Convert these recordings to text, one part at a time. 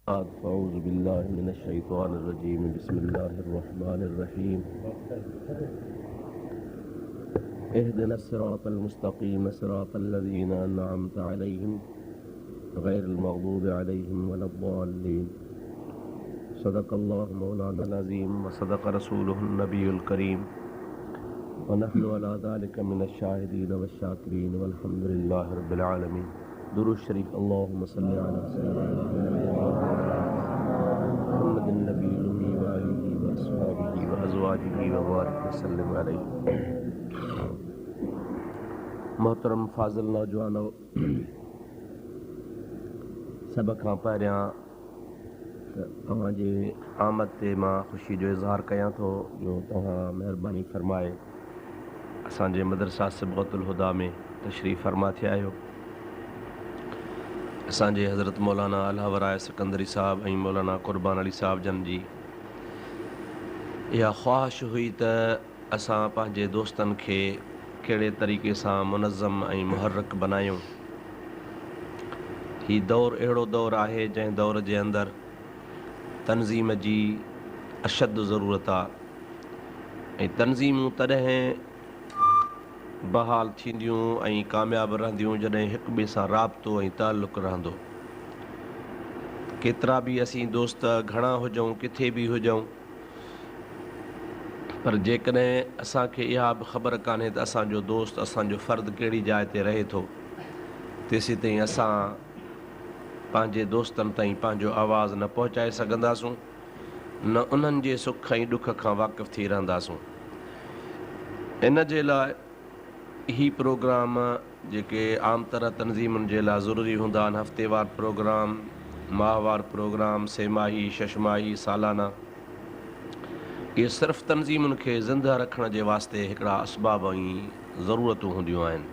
فأعوذ بالله من الشيطان الرجيم بسم الله الرحمن الرحيم اهدنا الصراط المستقيم صراط الذين أنعمت عليهم غير المغضوب عليهم ولا الضالين صدق الله مولانا العظيم وصدق رسوله النبي الكريم ونحن على ذلك من الشاهدين والشاكرين والحمد لله رب العالمين درود شريف اللهم صل على سيدنا محمد النبي الأمي وآله وأصحابه وأزواجه وبارك وسلم عليه محترم فاضل نوجوانو سڀ کان پهريان ته اوهان جي آمد تي مان خوشي جو اظهار ڪيان ٿو جو توهان مهرباني فرمائي اسان جي مدرسه صبغة الهديٰ ۾ تشريف فرما ٿيا آهيو. اسان جي حضرت مولانا الهه وراء سڪندري صاحب ۽ مولانا قربان علي صاحب جن جي اها خواهش هئي ته اسان پنهنجي دوستن کي ڪهڙي طريقي سان منظم ۽ محرڪ بنايون. هي دور اهڙو دور آهي جنهن دور جي اندر تنظيم جي اشد ضرورت آ. ۽ تنظيمون تڏهن بحال ٿينديون ۽ ڪامياب رهنديون جڏهن هڪ ٻئي سان رابطو ۽ تعلق رهندو. ڪيترا به اسين دوست گهڻا هجون ڪٿي به هجون پر جيڪڏهن اسان کي اها به خبر ڪانهي ته اسان جو دوست اسان جو فرد ڪهڙي جاء تي رهي ٿو تيسيتائين اسان پنهنجي دوستن تائين پنهنجو آواز نه پهچائي سگهنداسون. نه انهن جي سک ۽ ڏک کان واقف ٿي رهنداسون. ان جي لاء هي پروگرام جيڪي عام طرح تنظيمن جي لاء ضروري هوندا آهن، هفتيوار پروگرام، ماهوار پروگرام، سه ماهي، ششماهي، سالانه، اهي صرف تنظيمن کي زنده رکڻ جي واسطي هڪڙا اسباب ۽ ضرورتون هونديون آهن.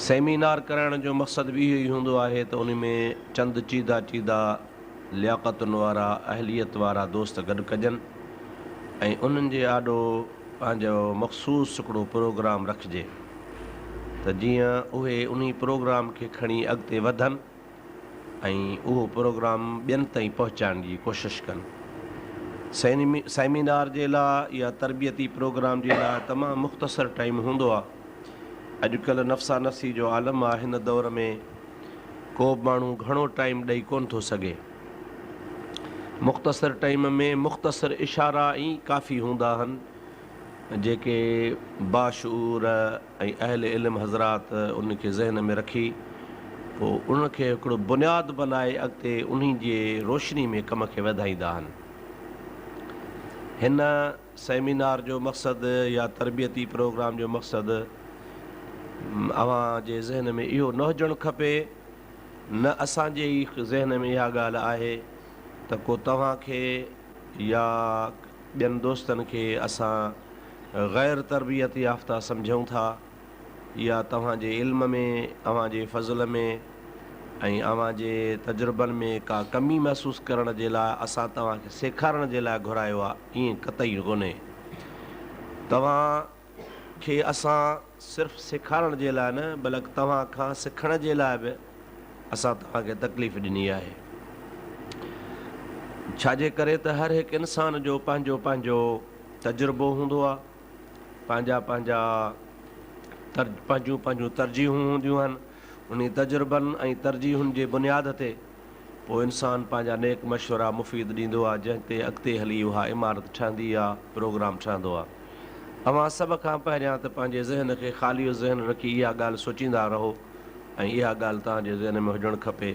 سيمينار ڪرائڻ جو مقصد به اهو ئي هوندو آهي ته ان ۾ چند چيده چيده لياقتن وارا، اهليت وارا دوست گڏ ڪجن ۽ انهن جي آڏو پنهنجو مخصوص هڪڙو پروگرام رکجي ته جيئن اهي انهي پروگرام کي کڻي اڳتي وڌن ۽ اهو پروگرام ٻين تائين پهچائڻ جي ڪوشش ڪن. سيمينار جي لاء يا تربيتي پروگرام جي لاء تمام مختصر ٽائيم هوندو آ. اڄڪلهه نفسا نفسي جو عالم آ هن دور ۾ ڪو به ماڻهو گهڻو ٽائيم ڏئي ڪونه ٿو سگهي. مختصر ٽائيم ۾ مختصر اشارا ئي ڪافي هوندا آهن جيڪي باشعور ۽ اهل علم حضرات ان کي ذهن ۾ رکي پوء ان کي هڪڙو بنياد بنائي اڳتي انهي جي روشني ۾ ڪم کي وڌائيندا آهن. هن سيمينار جو مقصد يا تربيتي پروگرام جو مقصد اوهان جي ذهن ۾ اهو نه هجڻ کپي نه اسان جي ئي ذهن ۾ اها ڳالهه آهي ته ڪو توهان کي يا ٻين دوستن کي اسان غير تربيت يافته سمجهون ٿا يا توهان جي علم ۾، اوهان جي فضل ۾ ۽ اوهان جي تجربن ۾ ڪا ڪمي محسوس ڪرڻ جي لاء اسان توهان کي سيکارڻ جي لاء گهرايو آهي، ائين قطعي ڪونهي. توهان کي اسان صرف سيکارڻ جي لاء نه بلڪ توهان کان سکڻ جي لاء به اسان توهان کي تڪليف ڏني آهي. ڇاجي ڪري ته هر هڪ انسان جو پنهنجو پنهنجو تجربو هوندو آهي. پنهنجا پنهنجا پنهنجون پنهنجون ترجيحون هونديون آهن، انهي تجربن ۽ ترجيحن جي بنياد تي پوء انسان پنهنجا نيڪ مشورا مفيد ڏيندو آهي، جنهن تي اڳتي هلي اها عمارت ٺهندي يا پروگرام ٺهندو آهي. اوهان سڀ کان پهريان ته پنهنجي ذهن کي خالي الذهن رکي اها ڳالهه سوچيندا رهو ۽ اها ڳالهه توهان جي ذهن ۾ هجڻ کپي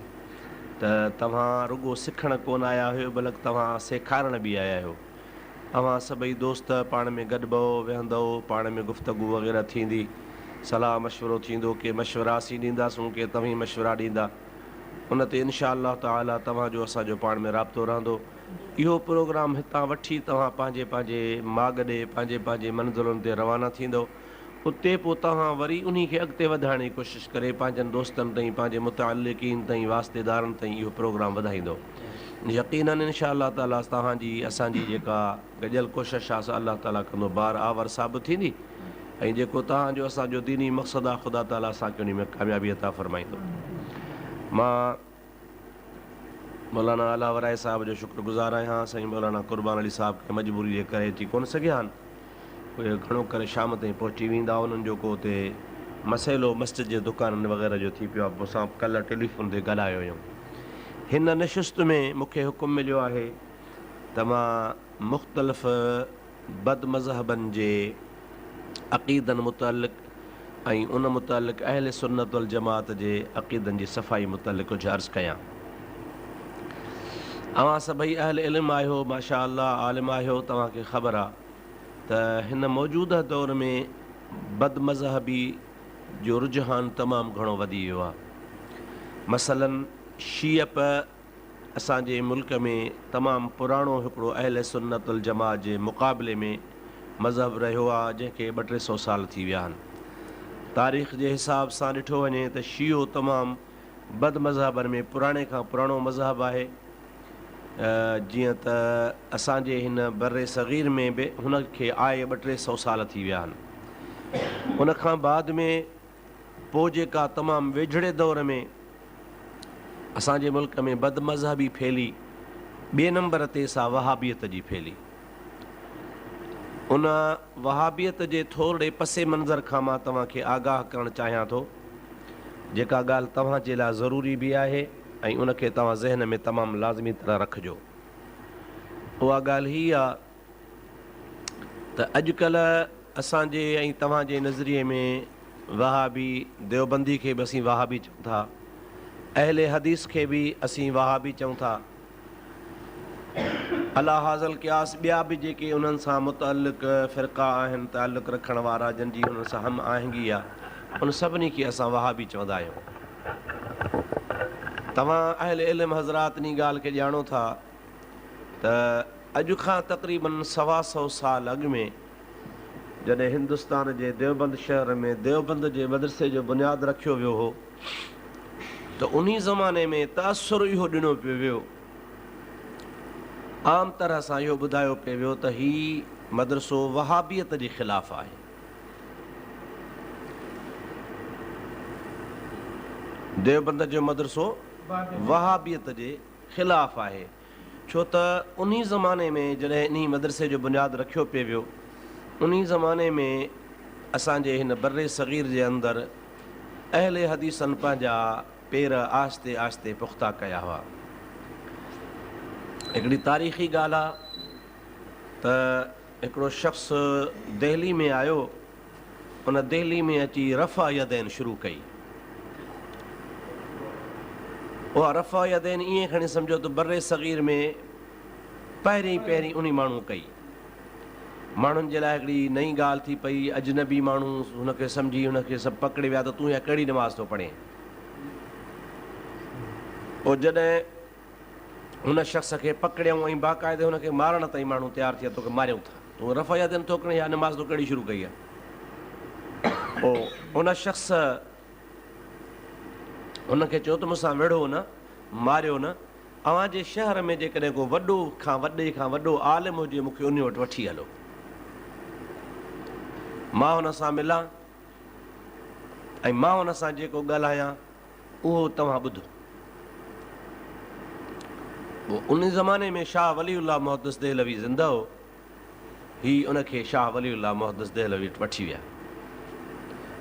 ته توهان رڳو سکڻ ڪونه آيا آهيو بلڪ توهان سيکارڻ به آيا آهيو. اوهان سڀئي دوست پاڻ ۾ گڏبؤ، ويهندؤ، پاڻ ۾ گفتگو وغيره ٿيندي، صلاح مشورو ٿيندو، ڪي مشورا اسين ڏينداسون، ڪي توهين مشورا ڏيندا، ان تي انشاء الله تعاليٰ توهان جو اسان جو پاڻ ۾ رابطو رهندو. اهو پروگرام هتان وٺي توهان پنهنجي پنهنجي ماڳ ڏي، پنهنجي پنهنجي منزلن تي روانا ٿيندؤ. اتي پوء توهان وري انهي کي اڳتي وڌائڻ جي ڪوشش ڪري پنهنجن دوستن تائين، پنهنجي متعلقين تائين، واسطيدارن تائين اهو پروگرام وڌائيندؤ. يقيناً ان شاء الله تعاليٰ توهان جي اسان جي جيڪا گڏيل ڪوشش آهي سا الله تعاليٰ ڪندو بار آور ثابت ٿيندي ۽ جيڪو توهان جو اسان جو ديني مقصد آهي خدا تعاليٰ اسان کي انهي ۾ ڪاميابي عطا فرمائيندو. مان. مولانا الله ورائي صاحب جو شڪر گذار آهيان. سائين مولانا قربان علي صاحب ڪنهن مجبوري جي ڪري اچي ڪونه سگهيا آهن. اهي گهڻو ڪري شام تائين پهچي ويندا. انهن جو ڪو اتي مسئلو مسجد جي دڪانن وغيره جو ٿي پيو آهي. مون سان ڪلهه ٽيليفون تي ڳالهايو هيائون. هن نشست ۾ مون کي حڪم مليو آهي ته مان مختلف بدمذهبن جي عقيدن متعلق ۽ ان متعلق اهل سنت والجماعت جي عقيدن جي صفائي متعلق ڪجهه عرض ڪيان. اوهان سڀئي اهل علم آهيو، ماشاء الله عالم آهيو، توهان کي خبر آ ته هن موجوده دور ۾ بدمذهبي جو رجحان تمام گهڻو وڌي ويو آ. مثلاً شيعپ اسان جي ملڪ ۾ تمام پراڻو هڪڙو اهل سنت والجماعت جي مقابلي ۾ مذهب رهيو آ جنهن کي ٻه ٽي سئو سال ٿي ويا آهن. تاريخ جي حساب سان ڏٺو وڃي ته شيعو تمام بد مذهبن ۾ پراڻي کان پراڻو مذهب آهي. جيئن ته اسان جي هن بر صغير ۾ به هن کي آئي ٻه ٽي سئو سال ٿي ويا آهن. ان کان بعد ۾ پوء جيڪا تمام ويجهڙي دور ۾ اسان جي ملڪ ۾ بدمذهبي ڦهلي، ٻئي نمبر تي سا وهابيت جي ڦهلي. ان وهابيت جي ٿورڙي پس منظر کان مان توهان کي آگاهه ڪرڻ چاهيان ٿو، جيڪا ڳالهه توهان جي لاء ضروري به آهي ۽ ان کي توهان ذهن ۾ تمام لازمي طرح رکجو. اها ڳالهه هيء آ ته اڄڪلهه اسان جي ۽ توهان جي نظريي ۾ وهابي ديوبندي کي به اسين وهابي چئون ٿا، اهل حديث کي به اسين وهابي چئون ٿا. عليٰ هذا القياس ٻيا به جيڪي انهن سان متعلق فرقا آهن، تعلق رکڻ وارا جن جي انهن سان هم آهنگي آ، ان سڀني کي اسان وهابي چوندا آهيون. توهان اهل علم حضرات انهي ڳالهه کي ڄاڻو ٿا ته اڄ کان تقريباً سوا سئو سال اڳ ۾ جڏهن هندستان جي ديوبند شهر ۾ ديوبند جي مدرسي جو بنياد رکيو ويو هو ته انهي زماني ۾ تاثر اهو ڏنو پيو ويو، عام طرح سان اهو ٻڌايو پئي ويو ته هي مدرسو وهابيت جي خلاف آهي. ديوبند جو مدرسو وهابيت جي خلاف آهي. ڇو ته انهي زماني ۾ جڏهن انهي مدرسي جو بنياد رکيو پئي ويو، انهي زماني ۾ اسان جي هن بر صغير جي اندر اهل حديثن پنهنجا پير آهستي آهستي پختا ڪيا هئا. هڪڙي تاريخي ڳالهه آ ته هڪڙو شخص دهلي ۾ آيو. ان دهلي ۾ اچي رفع يدين شروع ڪئي. اها رفع يدين ائين کڻي سمجهو ته برصغير ۾ پهرين پهرين انهي ماڻهو ڪئي. ماڻهن جي لاء هڪڙي نئين ڳالهه ٿي پئي. اجنبي ماڻهو هن کي سمجهي هن کي سڀ پڪڙي ويا ته تون اها ڪهڙي نماز ٿو پڙهين. پوء جڏهن هن شخص کي پڪڙيائون ۽ باقاعدي هن کي مارڻ تائين ماڻهو تيار ٿيا توکي ماريون ٿا. تون رفع يدين ٿو ڪرين يا نماز تو ڪهڙي شروع ڪئي آهي؟ پوء ان شخص هن کي چيو ته مون سان وڙهو نه، ماريو نه، اوهان جي شهر ۾ جيڪڏهن ڪو وڏو کان وڏي کان وڏو عالم هجي مون کي انهي وٽ وٺي هلو. مان هن سان ملان ۽ مان هن سان جيڪو ڳالهايان اهو توهان ٻڌو. پوء ان زماني ۾ شاهه ولي الله محدث دهلوي زنده هو. هي ان کي شاهه ولي الله محدث دهلوي وٽ وٺي ويا.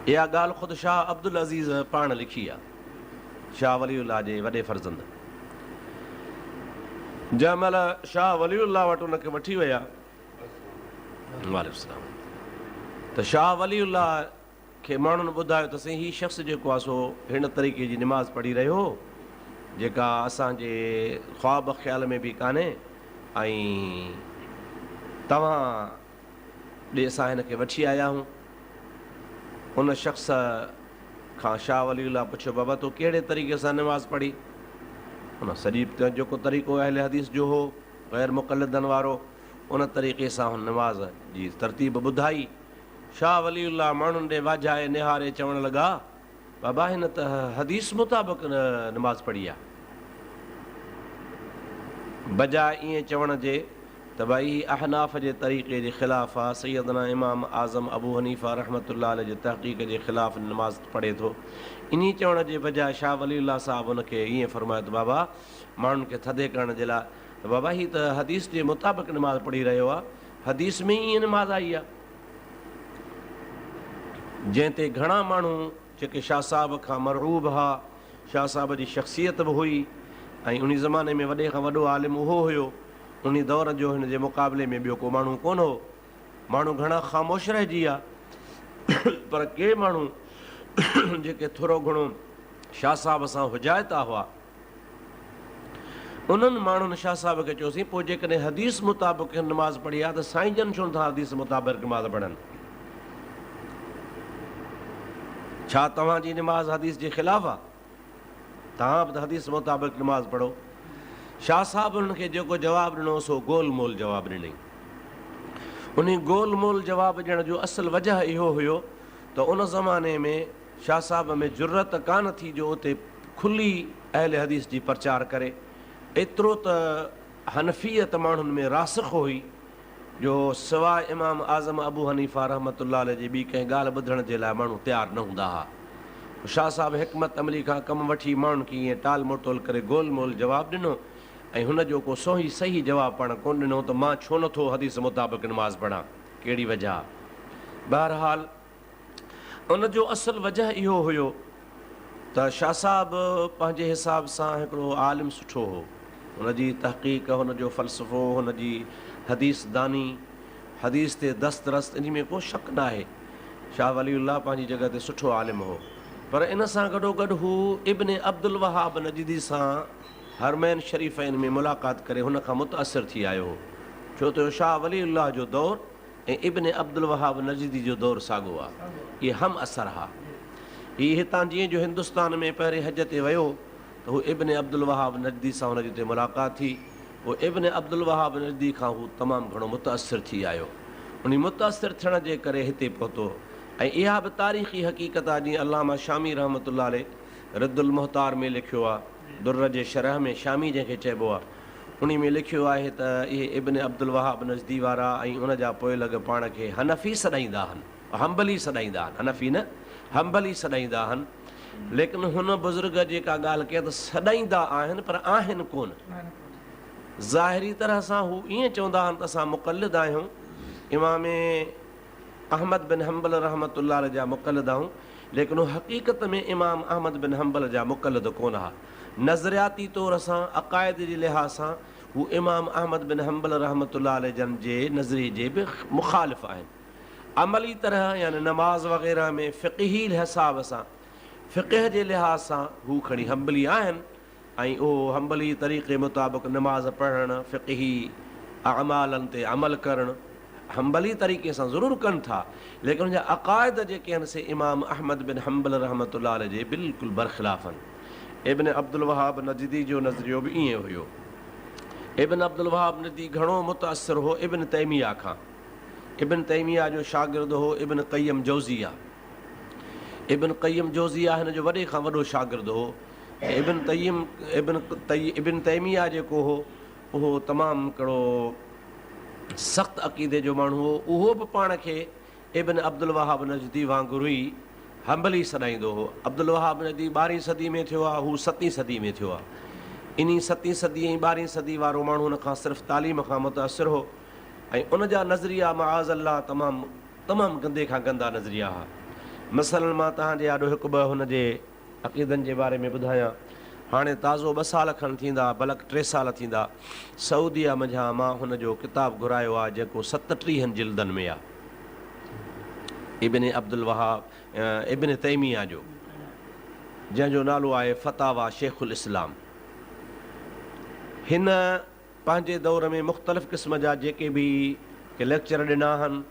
اها ڳالهه خود شاهه عبدالعزيز پاڻ لکي آ، شاهه ولي الله جي وڏي فرزند. جنهن مهل شاهه ولي الله وٽ ان کي وٺي ويا، وعليڪم السلام، ته شاهه ولي الله کي ماڻهن ٻڌايو ته سائين هي شخص جيڪو آهي سو هن طريقي جي نماز پڙهي رهيو هو جيڪا اسان جي خواب خيال ۾ به ڪانهي ۽ توهان ڏي اسان هن کي وٺي آيا آهيون. ان شخص کان شاهه ولي الله پڇيو بابا تو ڪهڙي طريقي سان نماز پڙهي؟ ان سڄي جيڪو طريقو اهل حديث جو هو غير مقلدن وارو ان طريقي سان هن نماز جي ترتيب ٻڌائي. شاهه ولي الله ماڻهن ڏي واجهائي نهاري چوڻ لڳا، بابا هن ته حديث مطابق نماز پڙهي آ. بجاء ائين چوڻ جي ته ڀائي هي احناف جي طريقي جي خلاف آ، سيدنا امام اعظم ابو حنيفه رحمة الله عليه جي تحقيق جي خلاف نماز پڙهي ٿو. انهي چوڻ جي بجاء شاهه ولي الله صاحب ان کي ائين فرمايو ته بابا ماڻهن کي ٿڌي ڪرڻ جي لاء ته بابا هي ته حديث جي مطابق نماز پڙهي رهيو آ، حديث ۾ ئي ائين نماز آئي آ. جنهن تي گهڻا ماڻهو جيڪي شاهه صاحب کان مرعوب ها، شاهه صاحب جي شخصيت به هئي ۽ انهي زماني ۾ وڏي کان وڏو عالم اهو هيو، انهي دور جو هن جي مقابلي ۾ ٻيو ڪو ماڻهو ڪونه هو. ماڻهو گهڻا خاموش رهجي ويا، پر ڪي ماڻهو جيڪي ٿورو گهڻو شاهه صاحب سان حجائتا هئا، انهن ماڻهن شاهه صاحب کي چيو سائين پوء جيڪڏهن حديث مطابق هن نماز پڙهي آ ته سائين جن ڇو نٿا حديث مطابق نماز پڙهن؟ ڇا توهان جي نماز حديث جي خلاف آ؟ توهان به ته حديث مطابق نماز پڙهو. شاهه صاحب انهن کي جيڪو جواب ڏنو سو گول مول جواب ڏنائين. انهي گول مول جواب ڏيڻ جو اصل وجهه اهو هيو ته ان زماني ۾ شاهه صاحب ۾ جرئت ڪانه ٿي جو اتي کلي اهل حديث جي پرچار ڪري. ايترو ته حنفيت ماڻهن ۾ راسخ هئي جو سواء امام اعظم ابو حنيفه رحمة الله عليه جي ٻي ڪنهن ڳالهه ٻڌڻ جي لاء ماڻهو تيار نه هوندا ها. شاهه صاحب حڪمت عملي کان ڪم وٺي ماڻهن کي ائين ٽال مٽول ڪري گول مول جواب ڏنو ۽ هن جو ڪو سوهي صحيح جواب پاڻ ڪونه ڏنو ته مان ڇو نه ٿو حديث مطابق نماز پڙهان، ڪهڙي وجهه آ. بهرحال ان جو اصل وجهه اهو هيو ته شاهه صاحب پنهنجي حساب سان هڪڙو عالم سٺو هو. هن جي تحقيق، هن جو فلسفو، هن جي حديث داني، حديث تي دست رس انهي ۾ ڪو شڪ ناهي. شاهه ولي الله پنهنجي جڳهه تي سٺو عالم هو. پر ان سان گڏوگڏ هو ابن عبدالوهاب نجدي سان حرمين شريفين ۾ ملاقات ڪري هن کان متاثر ٿي آيو هو. ڇو ته شاهه ولي الله جو دور ۽ ابن عبدالوهاب نجدي جو دور ساڳو آ. اهي هم عصر ها. هي هتان جيئن جو هندستان ۾ پهرين حج تي ويو ته هو ابن عبدالوهاب نجدي سان هن جي اتي ملاقات ٿي. پوء ابن عبدالوهاب نجدي کان هو تمام گهڻو متاثر ٿي آيو. انهي متاثر ٿيڻ جي ڪري هتي پهتو ۽ اها به تاريخي حقيقت آ جيئن علامه شامي رحمة الله عليه رد المحتار ۾ لکيو آ، در جي شرح ۾ شامي جنهن کي چئبو آ، انهي ۾ لکيو آهي ته اهي ابن عبدالوهاب نجدي وارا ۽ ان جا پوئلڳ پاڻ کي حنفي سڏائيندا هن، حنبلي سڏائيندا هن، حنفي نه، حنبلي سڏائيندا هن، ليڪن هن بزرگ جيڪا ڳالهه ڪئي ته سڏائيندا آهن پر آهن ڪونه. ظاهري طرح سان هو ائين چوندا آهن ته اسان مقلد آهيون، امام احمد بن حنبل رحمة الله عليه جا مقلد آهيون، ليڪن هو حقيقت ۾ امام احمد بن حنبل جا مقلد ڪونه ها. نظرياتي طور سان، عقائد جي لحاظ سان هو امام احمد بن حنبل رحمة الله عليه جن جي نظريي جي به مخالف آهن. عملي طرح يعني نماز وغيره ۾ فقهي حساب سان، فقه جي لحاظ سان هو کڻي حنبلي آهن، ۽ اهو حنبلي طريقي مطابق نماز پڙهڻ، فقهي اعمالن تي عمل ڪرڻ حنبلي طريقي سان ضرور ڪن ٿا، ليڪن ان جا عقائد جيڪي آهن سي امام احمد بن حنبل رحمة الله عليه جي بلڪل برخلاف آهن. ابن عبدالوهاب نجدي جو نظريو به ائين هيو. ابن عبدالوهاب نجدي گهڻو متاثر هو ابن تيميه کان. ابن تيميه جو شاگرد هو ابن قيم جوزيه. ابن قيم جوزيه هن جو وڏي کان وڏو شاگرد هو. ۽ ابن تيم ابن ابن تيميه جيڪو هو اهو تمام هڪڙو سخت عقيدي جو ماڻهو هو اهو به پاڻ کي ابن عبدالوهاب نجدي وانگر ئي حنبلي سڏائيندو هو. عبدالوهاب نجدي ٻارهين صدي ۾ ٿيو آهي هو ستين صدي ۾ ٿيو آهي. انهي ستين صدي ۽ ٻارهين صدي وارو ماڻهو ان کان صرف تعليم کان متاثر هو ۽ ان جا نظريا معاذ الله تمام تمام گندي کان گندا نظريا ها. مثلاً مان توهان جي آڏو هڪ ٻه هن جي عقيدن جي باري ۾ ٻڌايان. هاڻي تازو ٻه سال کن ٿيندا بلڪ ٽي سال ٿيندا سعوديه منجهان مان هن جو ڪتاب گهرايو آ جيڪو ستٽيهن جلدن ۾ آ ابن عبدالوهاب ابن تيميه جو جنهن جو نالو آهي فتاويٰ شيخ الاسلام. هن پنهنجي دور ۾ مختلف قسم جا جيڪي به ڪي ليڪچر ڏنا آهن،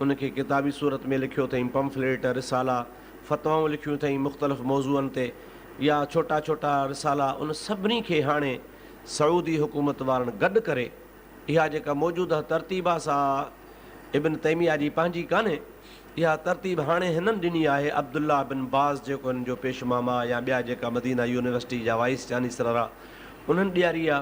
ان کي ڪتابي صورت ۾ لکيو اٿئين، پمفليٽ، رسالا، فتوائون لکيون اٿئين مختلف موضوعن تي يا ڇوٽا ڇوٽا رسالا، ان سڀني کي هاڻي سعودي حڪومت وارن گڏ ڪري اها جيڪا موجوده ترتيب آ سا ابن تيميه جي پنهنجي ڪانهي، اها ترتيب هاڻي هنن ڏني آهي، عبدالله بن باز جيڪو هنن جو پيشمام آ يا ٻيا جيڪا مدينه يونيورسٽي جا وائيس چانيسلر آ انهن ڏياري آ.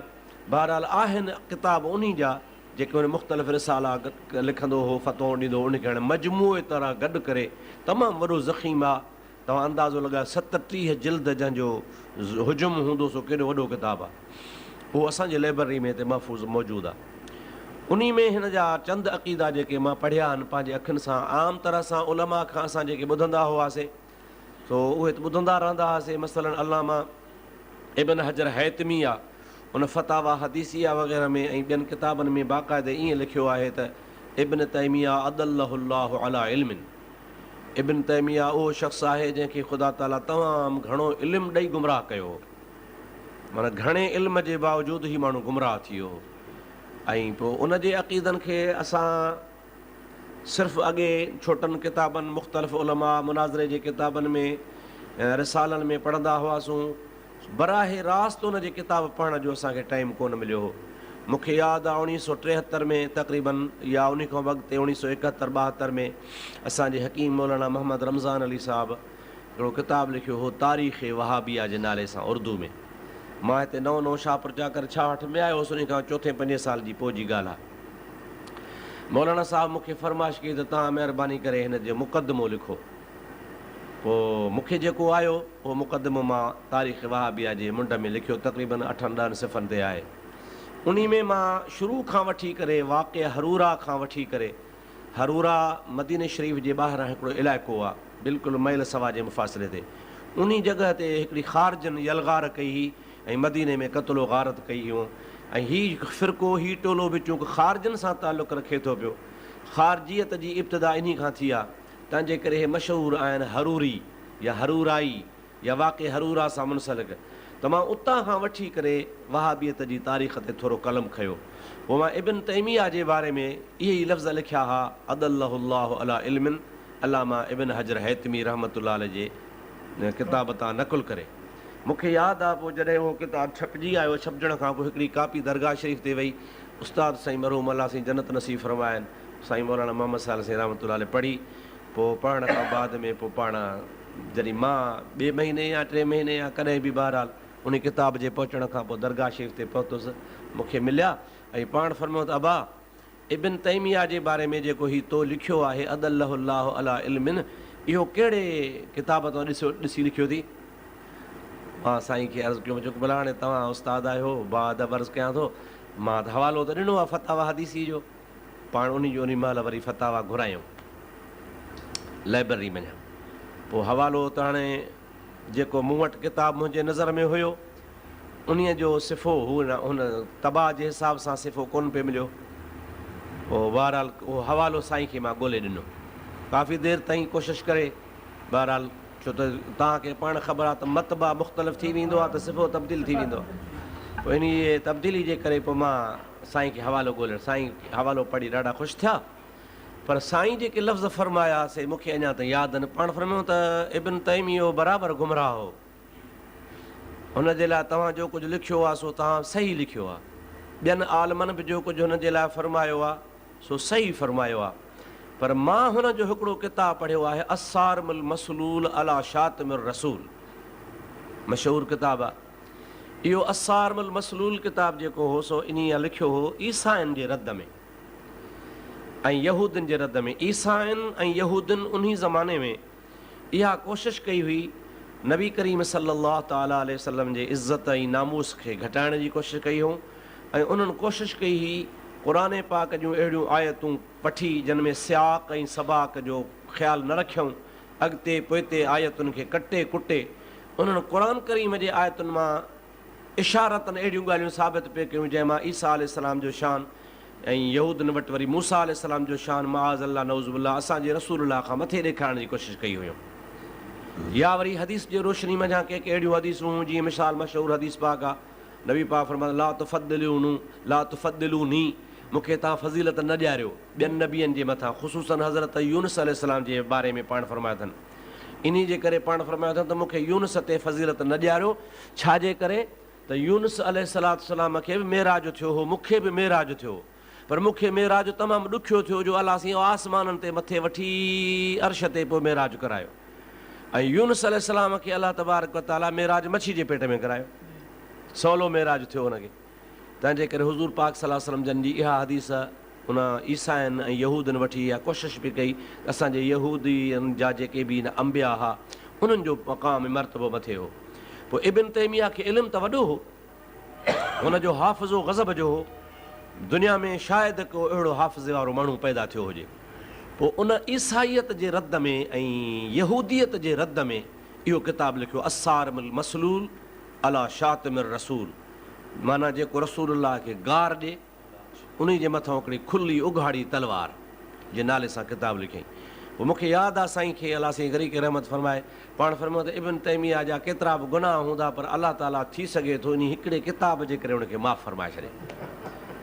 بهرحال آهن ڪتاب انهي جا جيڪي هن مختلف رسالا لکندو هو، فتوائون ڏيندو هو، ان کي هاڻي مجموعي طرح گڏ ڪري تمام وڏو ضخيم آ. توهان اندازو لڳايو 37 جلد جنهن جو حجم هوندو سو ڪيڏو وڏو ڪتاب آ. اهو اسان جي لئبرري ۾ هتي محفوظ موجود آ. انهي ۾ هن جا چند عقيدا جيڪي مان پڙهيا آهن پنهنجي اکين سان عام طرح سان علماء کان اسان جيڪي ٻڌندا هئاسين سو اهي ته ٻڌندا رهندا هئاسين مثلاً علامه ابن حجر هيتمي آ ان فتاويٰ حديثيه وغيره ۾ ۽ ٻين ڪتابن ۾ باقاعدي ائين لکيو آهي ته ابن تيميه اضله الله علي علم ابن تيميه اهو شخص آهي جنهن کي خدا تعاليٰ تمام گهڻو علم ڏئي گمراهه ڪيو هو. معنيٰ گهڻي علم جي باوجود هي ماڻهو گمراهه ٿي ويو هو ۽ پوء ان جي عقيدن کي اسان صرف اڳي ڇوٽن ڪتابن مختلف علماء مناظري جي ڪتابن ۾ رسالن ۾ پڙهندا هئاسون. براهه راست ان جي ڪتاب پڙهڻ جو اسان کي ٽائيم ڪونه مليو هو. مون کي ياد آ 1973 ۾ تقريباً يا انهي کان به اڳتي 1971 72 ۾ اسان جي حڪيم مولانا محمد رمضان علي صاحب هڪڙو ڪتاب لکيو هو تاريخ وهابيه جي نالي سان اردو ۾. مان هتي نئون نئون شاهپور چاڪر 66 ۾ آيو هوس انهي کان چوٿين پنجين سال جي پوء جي ڳالهه آ. مولانا صاحب مون کي فرمائش ڪئي ته توهان مهرباني ڪري هن جو مقدمو لکو. پوء مون کي جيڪو آيو، اهو مقدمو مان تاريخ وهابيه جي منڍ ۾ لکيو، تقريباً اٺن ڏهن صفحن تي آهي. انهي ۾ مان شروع کان وٺي ڪري واقعه حرورا کان وٺي ڪري، حرورا مديني شريف جي ٻاهران هڪڙو علائقو آ، بلڪل ميل سوا جي مفاصلي تي، انهي جڳهه تي هڪڙي خارجن يلغار ڪئي هئي ۽ مديني ۾ قتل و غارت ڪئي هيون ۽ هي فرقو، هي ٽولو به چونڪه خارجن سان تعلق رکي ٿو پيو، خارجيت جي ابتدا انهي کان ٿي آ. تنهن جي ڪري اهي مشهور آهن حروري يا حرورائي يا واقع حرورا سان منسلڪ ته مان اتان کان وٺي ڪري وهابيت جي تاريخ تي ٿورو قلم کنيو. پوء مان ابن تيميه جي باري ۾ اهي ئي لفظ لکيا ها اضله الله علي علم علامه ابن حجر هيتمي رحمة الله عليه جي ڪتاب تان نقل ڪري. مون کي ياد آ پوء جڏهن اهو ڪتاب ڇپجي آيو ڇپجڻ کان پوء هڪڙي ڪاپي درگاهه شريف تي وئي استاد سائين مرحوم الله سائين جنت نصيب فرمائن سائين مولانا محمد صالح سائين رحمة الله عليه پڙهي پوء پڙهڻ کان بعد ۾ پوء پاڻ جڏهن مان ٻئي مهيني يا ٽئين مهيني يا ڪڏهن به بهرحال انهي ڪتاب جي پهچڻ کان پوء درگاهه شريف تي پهتس مون کي مليا ۽ پاڻ فرمايو ته ابا ابن تيميه جي باري ۾ جيڪو هي تو لکيو آهي اضله الله علي علم اهو ڪهڙي ڪتاب تان ڏسي لکيو ٿي؟ مان سائين کي عرض ڪيو چيو ڀلا هاڻي توهان استاد آهيو باادب عرض ڪيان ٿو مان ته حوالو ته ڏنو آهي فتاويٰ حديثي جو. پاڻ انهي جو انهي مهل وري فتاويٰ گهرايائون لئبرري منجهان. پوء حوالو ته هاڻي جيڪو مون وٽ ڪتاب منهنجي نظر ۾ هيو، انهيء جو صفحو هو نه هن طبع جي حساب سان صفحو ڪونه پئي مليو. پوء بهرحال اهو حوالو سائين کي مان ڳولي ڏنو. ڪافي دير تائين ڪوشش ڪري بهرحال ڇو ته توهان کي پاڻ خبر آهي ته مطبع مختلف ٿي ويندو آهي ته صفحو تبديل ٿي ويندو آهي. پوء انهيء تبديلي جي ڪري پوء مان سائين کي حوالو ڳولڻ. سائين حوالو پڙهي ڏاڍا خوش ٿيا. پر سائين جيڪي لفظ فرمايا سي مون کي اڃا تائين ياد آهن. پاڻ فرمايو ته ابن تيميه برابر گمراهه هو. هن جي لاء توهان جو ڪجهه لکيو آهي سو توهان صحيح لکيو آهي. ٻين عالمن به جو ڪجهه هن جي لاء فرمايو آهي سو صحيح فرمايو آهي. پر مان هن جو هڪڙو ڪتاب پڙهيو آهي الصارم المسلول علي شاتم الرسول مشهور ڪتاب آهي. اهو الصارم المسلول ڪتاب جيڪو هو سو انهيء لکيو هو عيسائين جي رد ۾ ۽ يهودين جي رد ۾. عيسائين ۽ يهودين انهي زماني ۾ اها ڪوشش ڪئي هئي نبي ڪريم صلّي الله تعالٰي عليه وسلّم جي عزت ۽ ناموس کي گهٽائڻ جي ڪوشش ڪئي هئون ۽ انهن ڪوشش ڪئي هئي قرآن پاڪ جون اهڙيون آيتون وٺي جن ۾ سياق ۽ سباق جو خيال نه رکيائون اڳتي پوئتي آيتن کي ڪٽي ڪٽي انهن قرآن ڪريم جي آيتن مان اشارتاً اهڙيون ڳالهيون ثابت پئي ڪيون جنهن مان عيسيٰ عليه السلام جو شان ۽ يهودن وٽ وري موسيٰ عليه السلام جو شان معاذ الله نعوذ بالله اسان جي رسول الله کان مٿي ڏيکارڻ جي ڪوشش ڪئي هيون يا وري حديث جي روشني منجهان ڪي ڪي اهڙيون حديثون هيون جيئن مثال مشهور حديث پاڪ آ نبي پاڪ فرمايو لا تفضلونو لا تفضلوني مون کي توهان فضيلت نه ڏياريو ٻين نبين جي مٿان خصوصاً حضرت يونس عليه السلام جي باري ۾ پاڻ فرمايو اٿن انهي جي ڪري پاڻ فرمايو اٿن ته مون کي يونس تي فضيلت نه ڏياريو، ڇا جي ڪري ته يونس عليه الصلوة والسلام کي به معراج ٿيو هو، مون کي به معراج ٿيو هو، پر مون کي معراج تمام ڏکيو ٿيو جو الله سائين آسمانن تي مٿي وٺي عرش تي پوء معراج ڪرايو ۽ يونس عليه السلام کي الله تبارڪ وتعاليٰ معراج مڇي جي پيٽ ۾ ڪرايو، سولو معراج ٿيو هن کي. تنهن جي ڪري حضور پاڪ صلي الله عليه وسلم جن جي اها حديث ان عيسائين ۽ يهودين وٺي اها ڪوشش به ڪئي ته اسان جي يهودين جا جيڪي به ان انبياء ها انهن جو مقام ۽ مرتبو مٿي هو. پوء ابن تيميه کي علم ته وڏو هو. هن جو حافظو غضب جو هو. دنيا ۾ شايد ڪو اهڙو حافظي وارو ماڻهو پيدا ٿيو هجي. پوء ان عيسائيت جي رد ۾ ۽ يهوديت جي رد ۾ اهو ڪتاب لکيو الصارم المسلول علي شاتم الرسول معنيٰ جيڪو رسول الله کي گار ڏي انهي جي مٿان هڪڙي کلي اگهاڙي تلوار جي نالي سان ڪتاب لکيائين. پوء مون کي ياد آ سائين کي الله سائين غريق رحمت فرمائي پاڻ فرمايو ته ابن تيميه جا ڪيترا به گناهه هوندا پر الله تعاليٰ ٿي سگهي ٿو انهي هڪڙي ڪتاب جي ڪري ان کي معاف فرمائي ڇڏي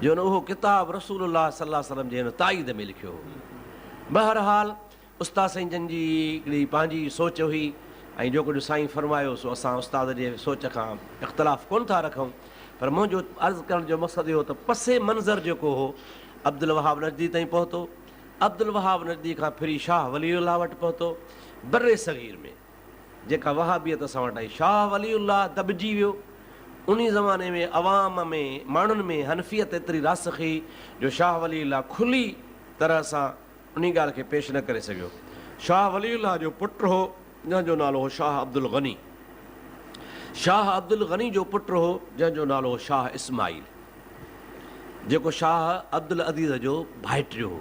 جو ان اهو ڪتاب رسول الله صلي الله عليه وسلم جي هن تائيد ۾ لکيو هو. بهرحال استاد سائين جن جي هڪڙي پنهنجي سوچ هئي ۽ جو ڪجهه سائين فرمايو سو اسان استاد جي سوچ کان اختلاف ڪونه ٿا رکون پر منهنجو عرض ڪرڻ جو مقصد اهو ته پس منظر جيڪو هو عبدالوهاب نجدي تائين پهتو، عبدالوهاب نجدي کان ڦري شاهه ولي الله وٽ پهتو، برصغير ۾ جيڪا وهابيت اسان وٽ آئي شاهه ولي الله دٻجي ويو، انهي زماني ۾ عوام ۾ ماڻهن ۾ حنفيت ايتري راسخ هئي جو شاهه ولي الله کلي طرح سان انهي ڳالهه کي پيش نه ڪري سگهيو. شاهه ولي الله جو پٽ هو، جنهن جو نالو هو شاهه عبدالغني. شاهه عبدالغني جو پٽ هو، جنهن جو نالو هو شاهه اسماعيل، جيڪو شاهه عبدالعزيز جو ڀائٽيو هو.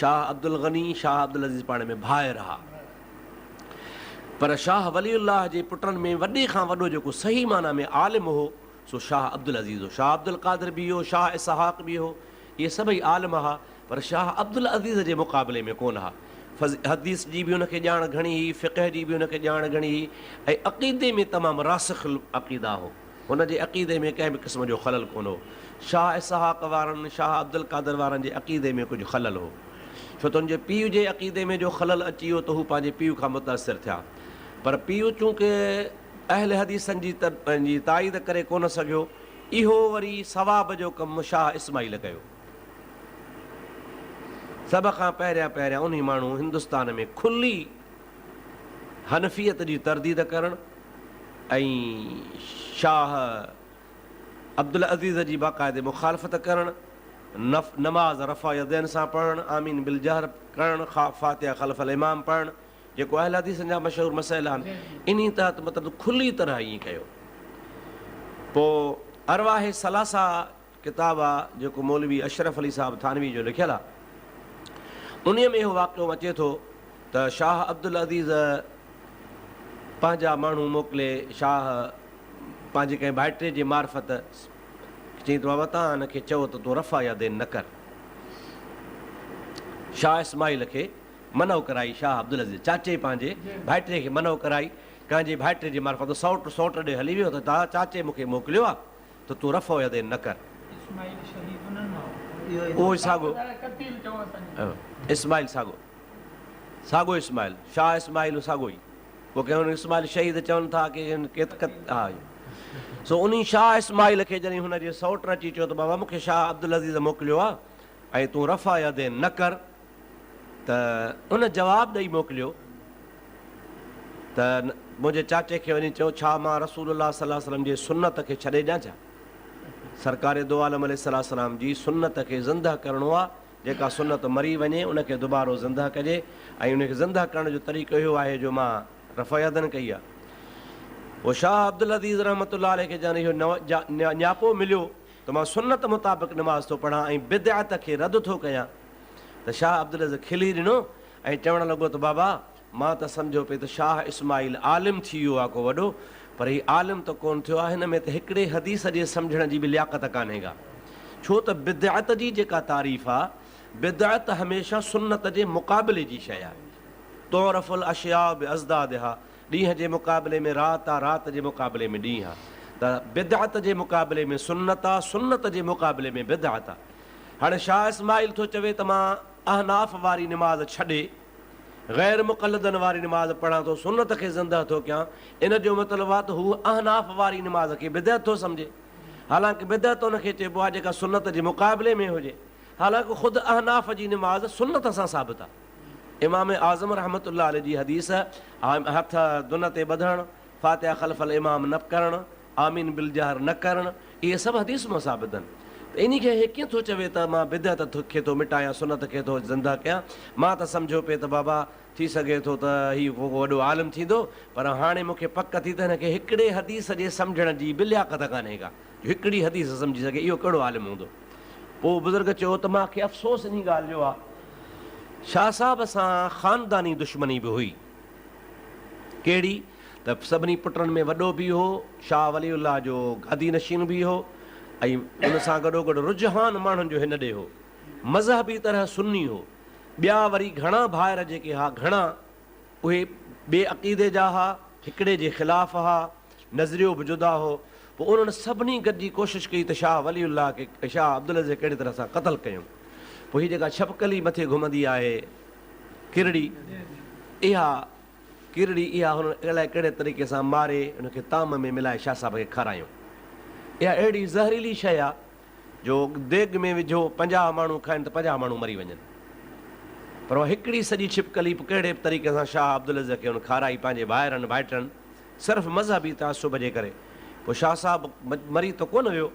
شاهه عبدالغني، شاهه عبدالعزيز پاڻ ۾ ڀائر ها. پر شاهه ولي الله جي پٽن ۾ وڏي کان وڏو جيڪو صحيح معنيٰ ۾ عالم هو، سو شاهه عبدالعزيز هو. شاهه عبدالقادر به هو، شاهه اسحاق به هو. اهي سڀئي عالم ها. پر شاهه عبدالعزيز جي مقابلي ۾ ڪونه ها. حديث جي به هن کي ڄاڻ گهڻي هئي، فقه جي به هن کي ڄاڻ گهڻي هئي ۽ عقيدي ۾ تمام راسخ العقيده هو. هن جي عقيدي ۾ ڪنهن به قسم جو خلل ڪونه هو. شاهه اسحاق وارن، شاهه عبدالقادر وارن جي عقيدي ۾ ڪجهه خلل هو. ڇو ته هن جي پيء جي عقيدي ۾ جو خلل اچي ويو ته هو پنهنجي پيء کان متاثر ٿيا. پر پيء چونڪه اهل حديثن جي تائيد ڪري ڪونه سگهيو، اهو وري ثواب جو ڪم شاهه اسماعيل ڪيو. سڀ کان پهريان پهريان انهي ماڻهو هندستان ۾ کلي حنفيت جي ترديد ڪرڻ ۽ شاهه عبدالعزيز جي باقاعدي مخالفت ڪرڻ، نماز رفع يدين سان پڙهڻ، آمين بالجهر ڪرڻ، فاتحه خلف الامام پڙهڻ، جيڪو اهل حديثن جا مشهور مسئلا آهن، انهي تحت مطلب کلي طرح ائين ڪيو. پوء ارواح ثلاثه ڪتاب آ جيڪو مولوي اشرف علي صاحب ٿانوي جو لکيل آ انهي ۾ اهو واقعو اچي ٿو ته شاهه عبدالعزيز پنهنجا ماڻهو موڪلي شاهه پنهنجي ڪنهن ڀائٽي جي معرفت چيائين ته بابا تان هن کي چئو ته تون رفع يدين نه ڪر شاهه اسماعيل کي منع ڪرائي شاهه عبدالعزيز چاچي پنهنجي ڀائٽي کي منع ڪرائي ڪنهن جي ڀائٽي جي معرفت سئوٽ سئوٽ ڏي هلي ويو ته چاچي مون کي موڪليو آ ته تون رفع يدين نه ڪر. اسماعيل شهيد انهن مان هو. اهو ئي ساڳو اسماعيل ساڳو ساڳو اسماعيل شاهه اسماعيل ساڳو ئي پوء ڪي هن اسماعيل شهيد چون ٿا ڪي هن ڪيت ڪت ها سو انهي شاهه اسماعيل کي جڏهن هن جي سئوٽ اچي چيو ته بابا مون کي شاهه عبدالعزيز موڪليو آ ۽ تون رفع يدين نه ڪر ته ان جواب ڏئي موڪليو ته منهنجي چاچي کي وڃي چئو ڇا مان رسول الله صلي الله عليه وسلم جي سنت کي ڇڏي ڏيان ڇا؟ سرڪار دو عالم عليه الصلوة والسلام جي سنت کي زنده ڪرڻو آ، جيڪا سنت مري وڃي ان کي دوبارو زنده ڪجي ۽ ان کي زنده ڪرڻ جو طريقو اهو آهي جو مان رفع يدن ڪئي آ. پوء شاهه عبدالعزيز رحمة الله عليه کي جڏهن اهو نياپو مليو ته مان سنت مطابق نماز ٿو پڙهان ۽ بدعت کي رد ٿو ڪيان ته شاهه عبدالعزيز کلي ڏنو ۽ چوڻ لڳو ته بابا مان ته سمجهيو پئي ته شاهه اسماعيل عالم ٿي ويو آ ڪو وڏو، پر هي عالم ته ڪونه ٿيو آ، هن ۾ ته هڪڙي حديث جي سمجهڻ جي به لياقت ڪانهي ڪا. ڇو ته بدعت جي جيڪا تعريف آ، بدعت هميشه سنت جي مقابلي جي شيء آ. تعرف الاشياء باضدادها، ڏينهن جي مقابلي ۾ رات آ، رات جي مقابلي ۾ ڏينهن آ. ته بدعت جي مقابلي ۾ سنت آ، سنت جي مقابلي ۾ بدعت آ. هاڻي شاهه اسماعيل ٿو چوي ته مان احناف واري نماز ڇڏي، غير مقلدن واري نماز پڙهان ٿو، سنت کي زنده ٿو ڪيان، ان جو مطلب آهي ته هو احناف واري نماز کي بدعت ٿو سمجهي. حالانڪ بدعت ان کي چئبو آهي جيڪا سنت جي مقابلي ۾ هجي. حالانڪ خود احناف جي نماز سنت سان ثابت آهي. امام اعظم رحمة الله عليه جي حديث، هٿ دن تي ٻڌڻ، فاتحه خلف الامام نه ڪرڻ، آمين بالجهر نه ڪرڻ، اهي سڀ حديث مان ثابت آهن. ته انهي کي هي ڪيئن ٿو چوي ته مان بدعت کي ٿو مٽايان سنت کي ٿو زنده ڪيان. مان ته سمجهيو پئي ته بابا ٿي سگهي ٿو ته هي ڪو وڏو عالم ٿيندو پر هاڻي مون کي پڪ ٿي ته هن کي هڪڙي حديث جي سمجهڻ جي به لياقت ڪانهي ڪا جو هڪڙي حديث سمجهي سگهي اهو ڪهڙو عالم هوندو. پوء بزرگ چيو ته مان کي افسوس انهي ڳالهه جو آ شاهه صاحب سان خانداني دشمني به هئي. ڪهڙي ته سڀني پٽن ۾ وڏو به هو، شاهه ولي الله جو گادي نشين به هو ۽ ان سان گڏوگڏ رجحان ماڻهن جو هن ڏي هو. مذهبي طرح سني هو. ٻيا وري گهڻا ڀائر جيڪي ها گهڻا اهي ٻئي عقيدي جا ها، هڪڙي جي خلاف ها، نظريو به جدا هو. پوء انهن سڀني گڏجي ڪوشش ڪئي ته شاهه ولي الله کي شاهه عبدالعزيز کي ڪهڙي طرح سان قتل ڪيون. پوء هي جيڪا ڇپڪلي مٿي گهمندي آهي ڪرڙي، اها ڪرڙي اها هنن الائي ڪهڙي طريقي سان ماري ان کي طعام ۾ ملائي شاهه صاحب کي کارايون. اها اهڙي زهريلي شيء آ جو ديڳ ۾ وجهو 50 ماڻهو کائن ته 50 ماڻهو مري وڃن. پر اها هڪڙي سڄي ڇپڪلي به ڪهڙي به طريقي سان شاهه عبدالعزيز کي هن کارائي پنهنجي ڀائرن ڀائٽن صرف مذهبي تعصب جي ڪري. پوء شاهه صاحب مري ته ڪونه ويو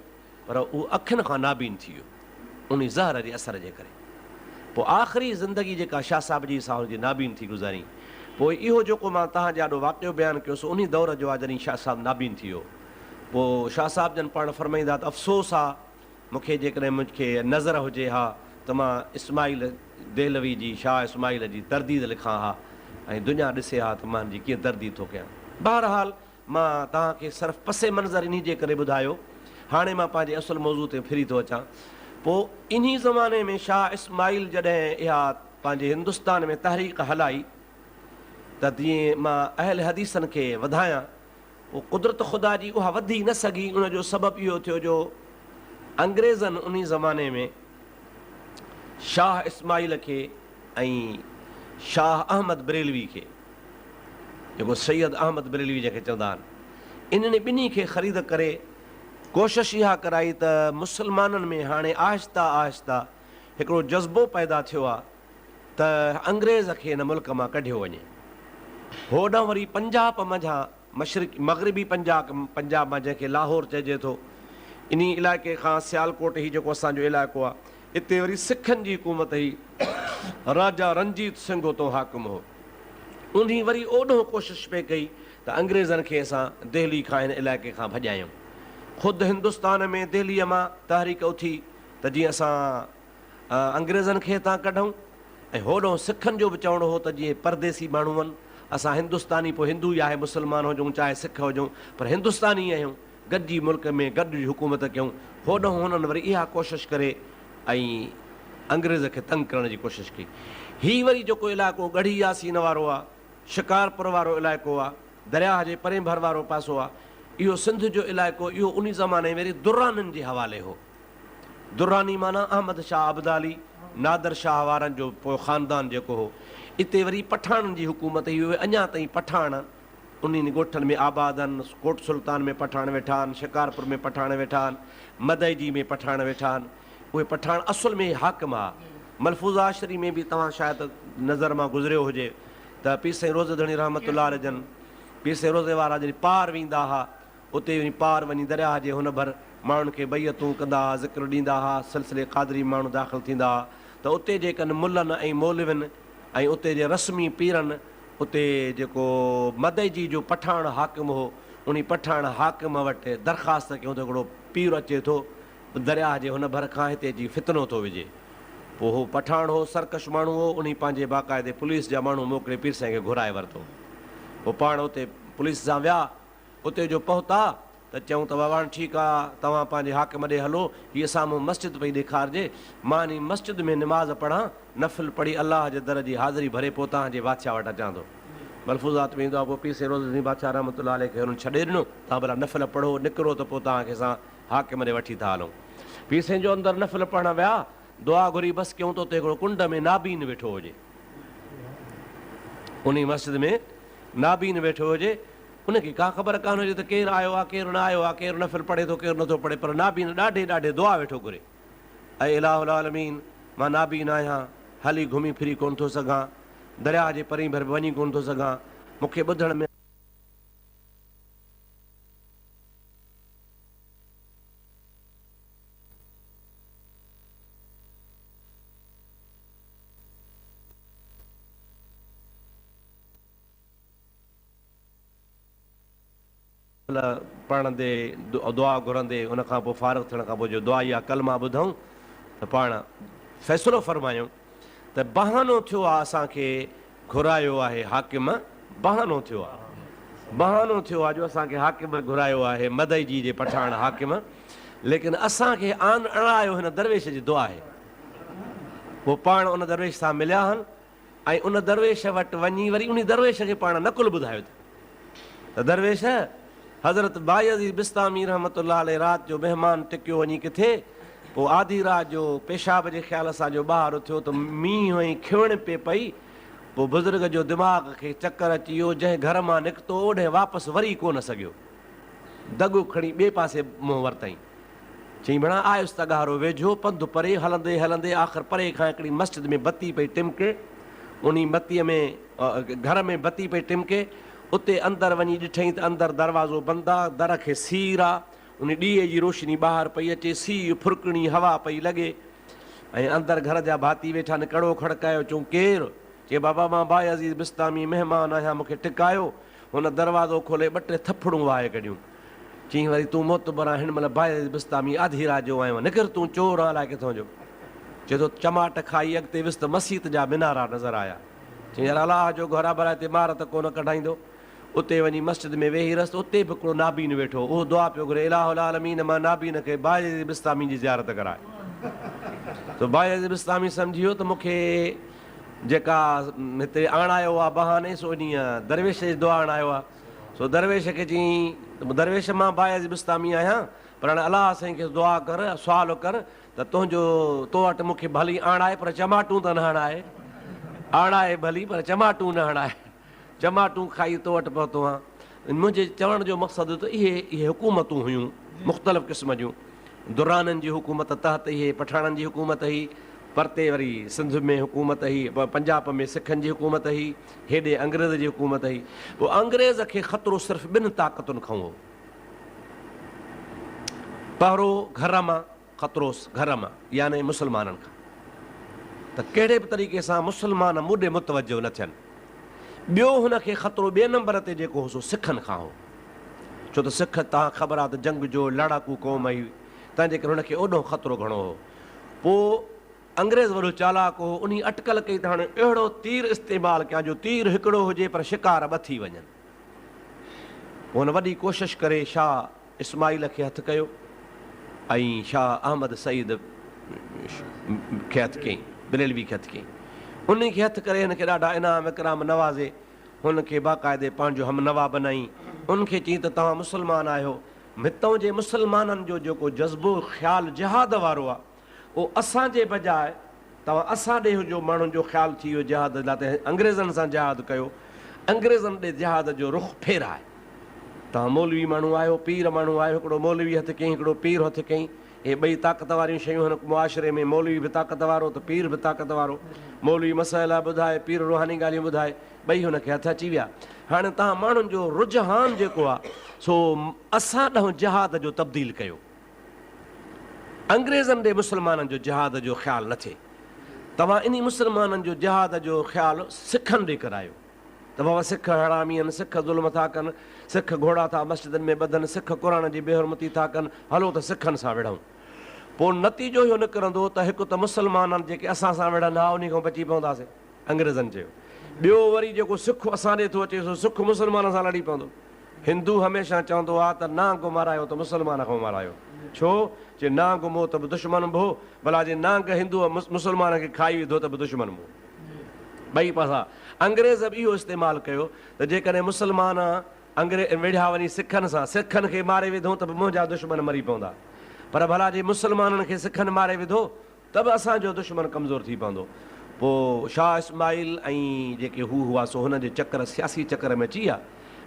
پر هو اکين کان نابين ٿي ويو انهي زهر جي اثر جي ڪري. پوء آخري زندگي جيڪا شاهه صاحب جي سا هن جي نابين ٿي گذاري. پوء اهو جيڪو مان توهان جي آڏو واقعو بيان ڪيو سو انهي دور جو آ جڏهن شاهه صاحب نابين ٿي ويو. پوء شاهه صاحب جن پاڻ فرمائيندا ته افسوس آ مون کي جيڪڏهن مون کي نظر هجي ها ته مان اسماعيل دهلوي جي شاهه اسماعيل جي ترديد لکان ها ۽ دنيا ڏسي ها ته مان هن جي ڪيئن ترديد ٿو ڪيان. بهرحال مان توهان کي صرف پس منظر انهي جي ڪري ٻڌايو. هاڻي مان پنهنجي اصل موضوع تي ڦري ٿو اچان. پوء انهي زماني ۾ شاهه اسماعيل جڏهن اها پنهنجي هندستان ۾ تحريڪ هلائي ته جيئن مان اهل حديثن کي وڌايان، پوء قدرت خدا جي اها وڌي نه سگهي، ان جو سبب اهو ٿيو جو انگريزن انهي زماني ۾ شاهه اسماعيل کي ۽ شاهه احمد بريلوي کي، جيڪو سيد احمد بريلوي جنهن کي چوندا آهن، انهن ٻنهي کي خريد ڪري ڪوشش اها ڪرائي ته مسلمانن ۾ هاڻي آهسته آهسته هڪڙو جذبو پيدا ٿيو آهي ته انگريز کي هن ملڪ مان ڪڍيو وڃي. هوڏانهن وري پنجاب منجهان مشرقي مغربي پنجاب پنجاب مان جنهن کي لاهور چئجي ٿو، انهي علائقي کان سيالڪوٽ هي جيڪو اسان جو علائقو آهي، اتي وري سکن جي حڪومت هئي. راجا رنجيت سنگهه اتو حاڪم هو. انهي وري اوڏهون ڪوشش پئي ڪئي ته انگريزن کي اسان دهلي کان هن علائقي کان ڀڄايون. خود هندستان ۾ دهليء مان تحريڪ اٿي ته جيئن اسان انگريزن کي هتان ڪڍون ۽ هوڏهون سکن جو به چوڻ هو ته جيئن پرديسي ماڻهو هن، اسان هندستاني پوء هندو ياهي مسلمان هجون چاهي سک هجون پر هندستاني آهيون، گڏجي ملڪ ۾ گڏجي حڪومت ڪيون. هوڏهون هنن وري اها ڪوشش ڪري ۽ انگريز کي تنگ ڪرڻ جي ڪوشش ڪئي. هي وري جيڪو علائقو ڳڙهي ياسين وارو آ، شڪارپور وارو علائقو آ، درياهه جي پرين ڀر وارو پاسو آ، اهو سنڌ جو علائقو اهو انهي زماني ۾ وري درانين جي حوالي هو. دراني معنيٰ احمد شاهه ابدالي، نادر شاهه وارن جو پوء خاندان جيڪو هو. اتي وري پٺاڻن جي حڪومت هئي، اهي اڃا تائين پٺاڻ انهن ڳوٺن ۾ آباد آهن، ڪوٽ سلطان ۾ پٺاڻ ويٺا آهن، شڪارپور ۾ پٺاڻ ويٺا آهن، مدئجي ۾ پٺاڻ ويٺا آهن. اهي پٺاڻ اصل ۾ حاڪم ها. ملفوظه عشري ۾ به توهان شايد نظر مان گذريو هجي ته پير سائين روضي ڌڻي رحمة الله عليه جن پير سائين روضي وارا جڏهن پار ويندا ها اتي وڃي پار وڃي درياهه جي هن ڀر ماڻهن کي بيعتون ڪندا ها، ذڪر ڏيندا ها، سلسلي قادري ۾ ماڻهو داخل ٿيندا ها ته اتي جي ڪن ملن ۽ مولوين ۽ اتي جي رسمي پيرن اتي جيڪو مدئجي جو پٺاڻ حاڪم هو انهي پٺاڻ حاڪم وٽ درخواست ڪيون ته هڪڙو پير اچي ٿو درياهه جي هن ڀر کان هتي اچي فتنو ٿو وجهي. پوء هو پٺاڻ هو، سرڪش ماڻهو هو، انهي پنهنجي باقاعدي پوليس جا ماڻهو موڪلي پير سائين کي گهرائي ورتو. پوء پاڻ اتي پوليس سان ويا. اتي جو پهتا ته چيائون ته بابا هاڻ ٺيڪ آ، توهان پنهنجي حاڪم ڏي هلو، هيء سامهون مسجد پئي ڏيکارجي، مان انهي مسجد ۾ نماز پڙهان، نفل پڙهي الله جي در جي حاضري ڀري پوء توهان جي بادشاهه وٽ اچان ٿو. ملفوظات ۾ ايندو آ، پوء پير سائين روض الدين بادشاهه رحمة الله عليه کي هنن ڇڏي ڏنو، توهان ڀلا نفل پڙهو، نڪرو ته پوء توهان کي اسان حاڪم ڏي وٺي ٿا هلون. پير سائين جو اندر نفل پڙهڻ ويا، دعا گهري بس ڪيون ته اتي هڪڙو ڪنڊ ۾ نابين ويٺو هجي. انهي مسجد ۾ نابين ويٺو هجي. ان کي ڪا خبر ڪانه هجي ته ڪير آيو آ، ڪير نه آيو آ، ڪير نفل پڙهي ٿو، ڪير نٿو پڙهي، پر نابين ڏاڍي ڏاڍي دعا ويٺو گهري. اي اله العالمين! مان نابين آهيان، هلي گهمي ڦري ڪونه ٿو سگهان، درياهه جي پرين ڀر به وڃي ڪونه ٿو سگهان، مون کي ٻڌڻ ۾. پڙهندي دعا گهرندي ان کان پوء فارغ ٿيڻ کان پوء جو دعائيه ڪلما ٻڌائون ته پاڻ فيصلو فرمايائون ته بهانو ٿيو آ اسان کي گهرايو آهي حاڪم بهانو ٿيو آ بهانو ٿيو آ جو اسان کي حاڪم گهرايو آهي مدئجي جي پٺاڻ حاڪم ليڪن اسان کي آن اڻايو هن درويش جي دعا آهي. پوء پاڻ ان درويش سان مليا هن ۽ ان درويش وٽ وڃي وري انهي درويش کي پاڻ نقل ٻڌايو ته درويش حضرت بايزيد بسطامي رحمة الله عليه رات جو مهمان ٽڪيو وڃي ڪٿي پوء آڌي رات جو پيشاب جي خيال سان جو ٻاهر اٿيو ته مينهن ۽ کيوڻ پئي پئي پوء بزرگ جو دماغ کي چڪر اچي ويو جنهن گهر مان نڪتو اوڏهين واپس وري ڪونه سگهيو دڳ کڻي ٻئي پاسي منهن ورتائين. چيائين، ڀيڻا آيس ته ڳاهرو ويجهو، پنڌ پري، هلندي هلندي آخر پري کان هڪڙي مسجد ۾ بتي پئي ٽمڪي، انهي بتيء ۾ گهر ۾ بتي پئي ٽمڪي، اتي اندر وڃي ڏٺئين ته اندر دروازو بند آ، در کي سير آ، انهي ڏيئي جي روشني ٻاهر پئي اچي، سيء ڦرڪڻي هوا پئي لڳي ۽ اندر گهر جا ڀاتي ويٺا آهن، ڪڙو کڙڪايو، چون ڪير؟ چي بابا مان بايزيد بسطامي مهمان آهيان، مون کي ٽڪايو. هن دروازو کولي ٻه ٽي ٿڦڙون وهائي ڪڍيون. چيائين وري تون معتبر آهين هن مهل بايزيد بسطامي آڌي رات جو آيو آهين نڪر تون چور آن الائي ڪٿان جو. چئي ٿو چماٽ کائي اڳتي ويس ته مسيت جا منارا نظر آيا. چيائين يار الله جو گهر آ ڀلا هتي مار ته ڪونه ڪڍائيندو. اتي وڃي مسجد ۾ ويهي رهيس ته اتي به هڪڙو نابين ويٺو هو اهو دعا پيو گهري الٰه العالمين مان نابين کي بايزيد بسطامي جي زيارت ڪراء. سو بايزيد بسطامي سمجهي ويو ته مون کي جيڪا هتي آڻايو آ بهاني سو انهيء درويش جي دعا آڻايو آ. سو درويش کي چيائين ته درويش مان بايزيد بسطامي آهيان پر هاڻي الله سائين کي دعا ڪر سوال ڪر ته تنهنجو تو وٽ مون کي ڀلي آڻائي پر چماٽون ته نه هڻائي آڻائي ڀلي پر چماٽون نه هڻائي چماٽون کائي تو وٽ پهتو آهيان. منهنجي چوڻ جو مقصد ته اهي اهي حڪومتون هيون مختلف قسم جون درانن جي حڪومت تحت اهي پٺاڻن جي حڪومت هئي پرتي وري سنڌ ۾ حڪومت هئي پنجاب ۾ سکن جي حڪومت هئي هيڏي انگريز جي حڪومت هئي پوء انگريز کي خطرو صرف ٻن طاقتن کان هو پهرو گهر مان خطرو گهر مان يعني مسلمانن کان ته ڪهڙي به طريقي سان مسلمان مون ڏي متوجه نه ٿين. ٻيو هن کي خطرو ٻئي نمبر تي جيڪو هو سو سکن کان هو. ڇو ته سک توهان کي خبر آهي ته جنگ جو لڙاڪو قوم هئي تنهن جي ڪري هن کي اوڏهون خطرو گهڻو هو. پوء انگريز وڏو چالاڪ هو انهي اٽڪل ڪئي ته هاڻي اهڙو تير استعمال ڪيان جو تير هڪڙو هجي پر شڪار ٻه ٿي وڃن. پوء هن وڏي ڪوشش ڪري شاهه اسماعيل کي هٿ ڪيو ۽ شاهه احمد سعيد کي هٿ ڪيائين، بريلوي کي هٿ ڪيائين. انهي کي هٿ ڪري هن کي ڏاڍا انعام اڪرام نوازي هن کي باقاعدي پنهنجو هم نوا بنائين. ان کي چيائين ته توهان مسلمان آهيو، هتئون جي مسلمانن جو جيڪو جذبو خيال جهاد وارو آهي، اهو اسان جي بجاء توهان اسان ڏي هجو، ماڻهن جو خيال ٿي ويو جهاد لاء ته انگريزن سان جهاد ڪيو، انگريزن ڏي جهاد جو رخ ڦيرائي. توهان مولوي ماڻهو آهيو، پير ماڻهو آهيو، هڪڙو مولوي هٿ ڪيائين، هڪڙو پير هٿ ڪيائين، اهي ٻئي طاقت واريون شيون هن معاشري ۾، مولوي به طاقت وارو ته پير به طاقت وارو، مولوي مسئلا ٻڌائي، پير روحاني ڳالهيون ٻڌائي، ٻئي هن کي هٿ اچي ويا. هاڻي توهان ماڻهن جو رجحان جيڪو آهي سو اسان ڏانهن جهاد جو تبديل ڪيو. انگريزن ڏي مسلمانن جو جهاد جو خيال نه ٿئي. توهان انهي مسلمانن جو جهاد جو خيال سکن ڏي ڪرايو ته بابا سک حرامي آهن، سک ظلم ٿا ڪن، سک گهوڙا ٿا مسجدن ۾ ٻڌن، سک قرآن جي بي حرمتي ٿا ڪن، هلو ته سکن سان وڙهون. پوء نتيجو اهو نڪرندو ته هڪ ته مسلمانن جيڪي اسان سان وڙهن ها انهي کان بچي پونداسين، انگريزن چيو. ٻيو وري جيڪو سک اسان ڏي ٿو اچي سو سک مسلمانن سان لڙي پوندو. هندو هميشه چوندو آ ته نانگ مارايو ته مسلمان کان مارايو. ڇو؟ چي نانگ مئو ته به دشمن مئو، ڀلا جي نانگ هندوء مسلمان کي کائي وڌو ته به دشمن مئو. ٻئي پاسا انگريز به اهو استعمال ڪيو ته جيڪڏهن مسلمان وڙهيا وڃي سکن سان، سکن کي ماري وڌو ته به منهنجا دشمن مري پوندا. پر ڀلا جي مسلمانن کي سکن ماري وڌو ته به اسان جو دشمن ڪمزور ٿي پوندو. پوء شاهه اسماعيل ۽ جيڪي هو هئا سو هن جي چڪر سياسي چڪر ۾ اچي ويا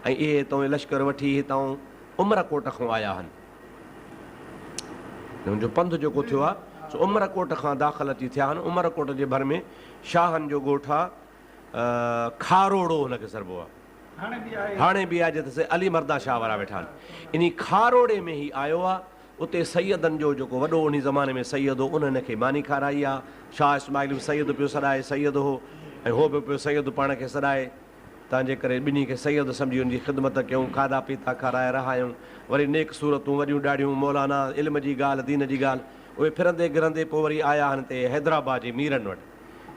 ۽ اهي هتئون لشڪر وٺي هتئون عمرڪوٽ کان آيا هن. هن جو پنڌ جيڪو ٿيو آهي سو عمرڪوٽ کان داخل اچي ٿيا هن. عمرڪوٽ جي ڀر ۾ شاهن جو ڳوٺ آهي کاروڙو هن کي سڏبو آهي. هاڻي به آهي جتي سيد علي مردان شاهه وارا ويٺا آهن. انهي کاروڙي ۾ هي آيو آهي. اتي سيدن جو جيڪو وڏو انهي زماني ۾ سيد هو ان هن کي ماني کارائي آهي. شاهه اسماعيل به سيد پيو سڏائي، سيد هو ۽ هو به پيو سيد پاڻ کي سڏائي. تنهن جي ڪري ٻنهي کي سيد سمجهي ان جي خدمت ڪيون، کاڌا پيتا کارائي رهايون، وري نيڪ صورتون، وڏيون ڏاڙهيون، مولانا، علم جي ڳالهه، دين جي ڳالهه. اهي ڦرندي گهرندي پوء وري آيا هن تي حيدرآباد جي ميرن وٽ.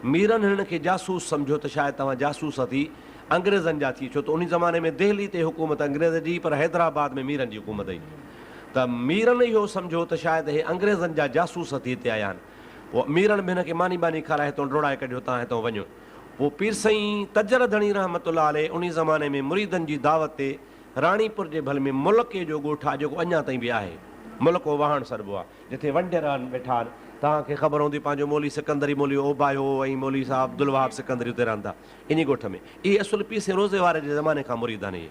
ميرن هنن کي جاسوس سمجهيو ته شايد توهان جاسوس ٿي انگريزن جا ٿي، ڇو ته انهي زماني ۾ دهلي تي حڪومت انگريز جي هئي پر حيدرآباد ۾ ميرن جي حڪومت هئي ته ميرن اهو سمجهيو ته شايد هي انگريزن جا جاسوس ٿي هتي آيا آهن. پوء ميرن به هن کي ماني ٻاني کارائي هتئون ڊوڙائي ڪڍيو توهان هتئون وڃو. پوء پير سائين تجر ڌڻي رحمة الله عليه انهي زماني ۾ مريدن جي دعوت تي راڻيپور جي ڀل ۾ ملڪي جو ڳوٺ آ جيڪو اڃا تائين به آهي. ملڪو واهڻ سڏبو آ جتي ونڊير آهن ويٺا آهن. توهان کي خبر هوندي پنهنجو مولوي سڪندري مولوي اوباهيو ۽ مولوي صاحب عبدالوهاب سڪندري اتي رهن ٿا انهي ڳوٺ ۾. اهي اصل پير سائين روضي واري جي زماني کان مريد آهن اهي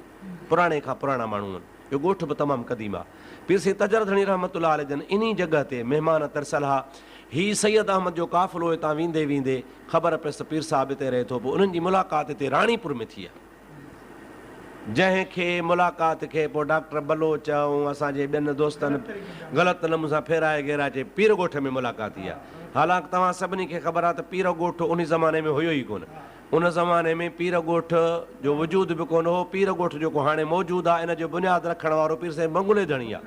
پراڻي کان پراڻا ماڻهو آهن. اهو ڳوٺ به تمام قديم آ. پير سائين تجر ڌڻي رحمة الله عليه جن انهي جڳهه تي مهمان ترسيل ها. هي سيد احمد جو قافلو اتان ويندي ويندي خبر پيس ته پير صاحب اتي رهي ٿو. پوء انهن جي ملاقات اتي راڻيپور ۾ ٿي آ. جنهن کي ملاقات کي پوء ڊاڪٽر بلوچ ۽ اسان جي ٻين دوستن غلط نموني سان ڦيرائي گهيرائي چي پير ڳوٺ ۾ ملاقات ٿي آ. حالانڪ توهان سڀني کي خبر آ ته پير ڳوٺ انهي زماني ۾ هيو ئي ڪونه. ان زماني ۾ پير ڳوٺ جو وجود به ڪونه هو. پير ڳوٺ جيڪو هاڻي موجود آ، ان جو بنياد رکڻ وارو پير سائين بنگلي ڌڻي آ.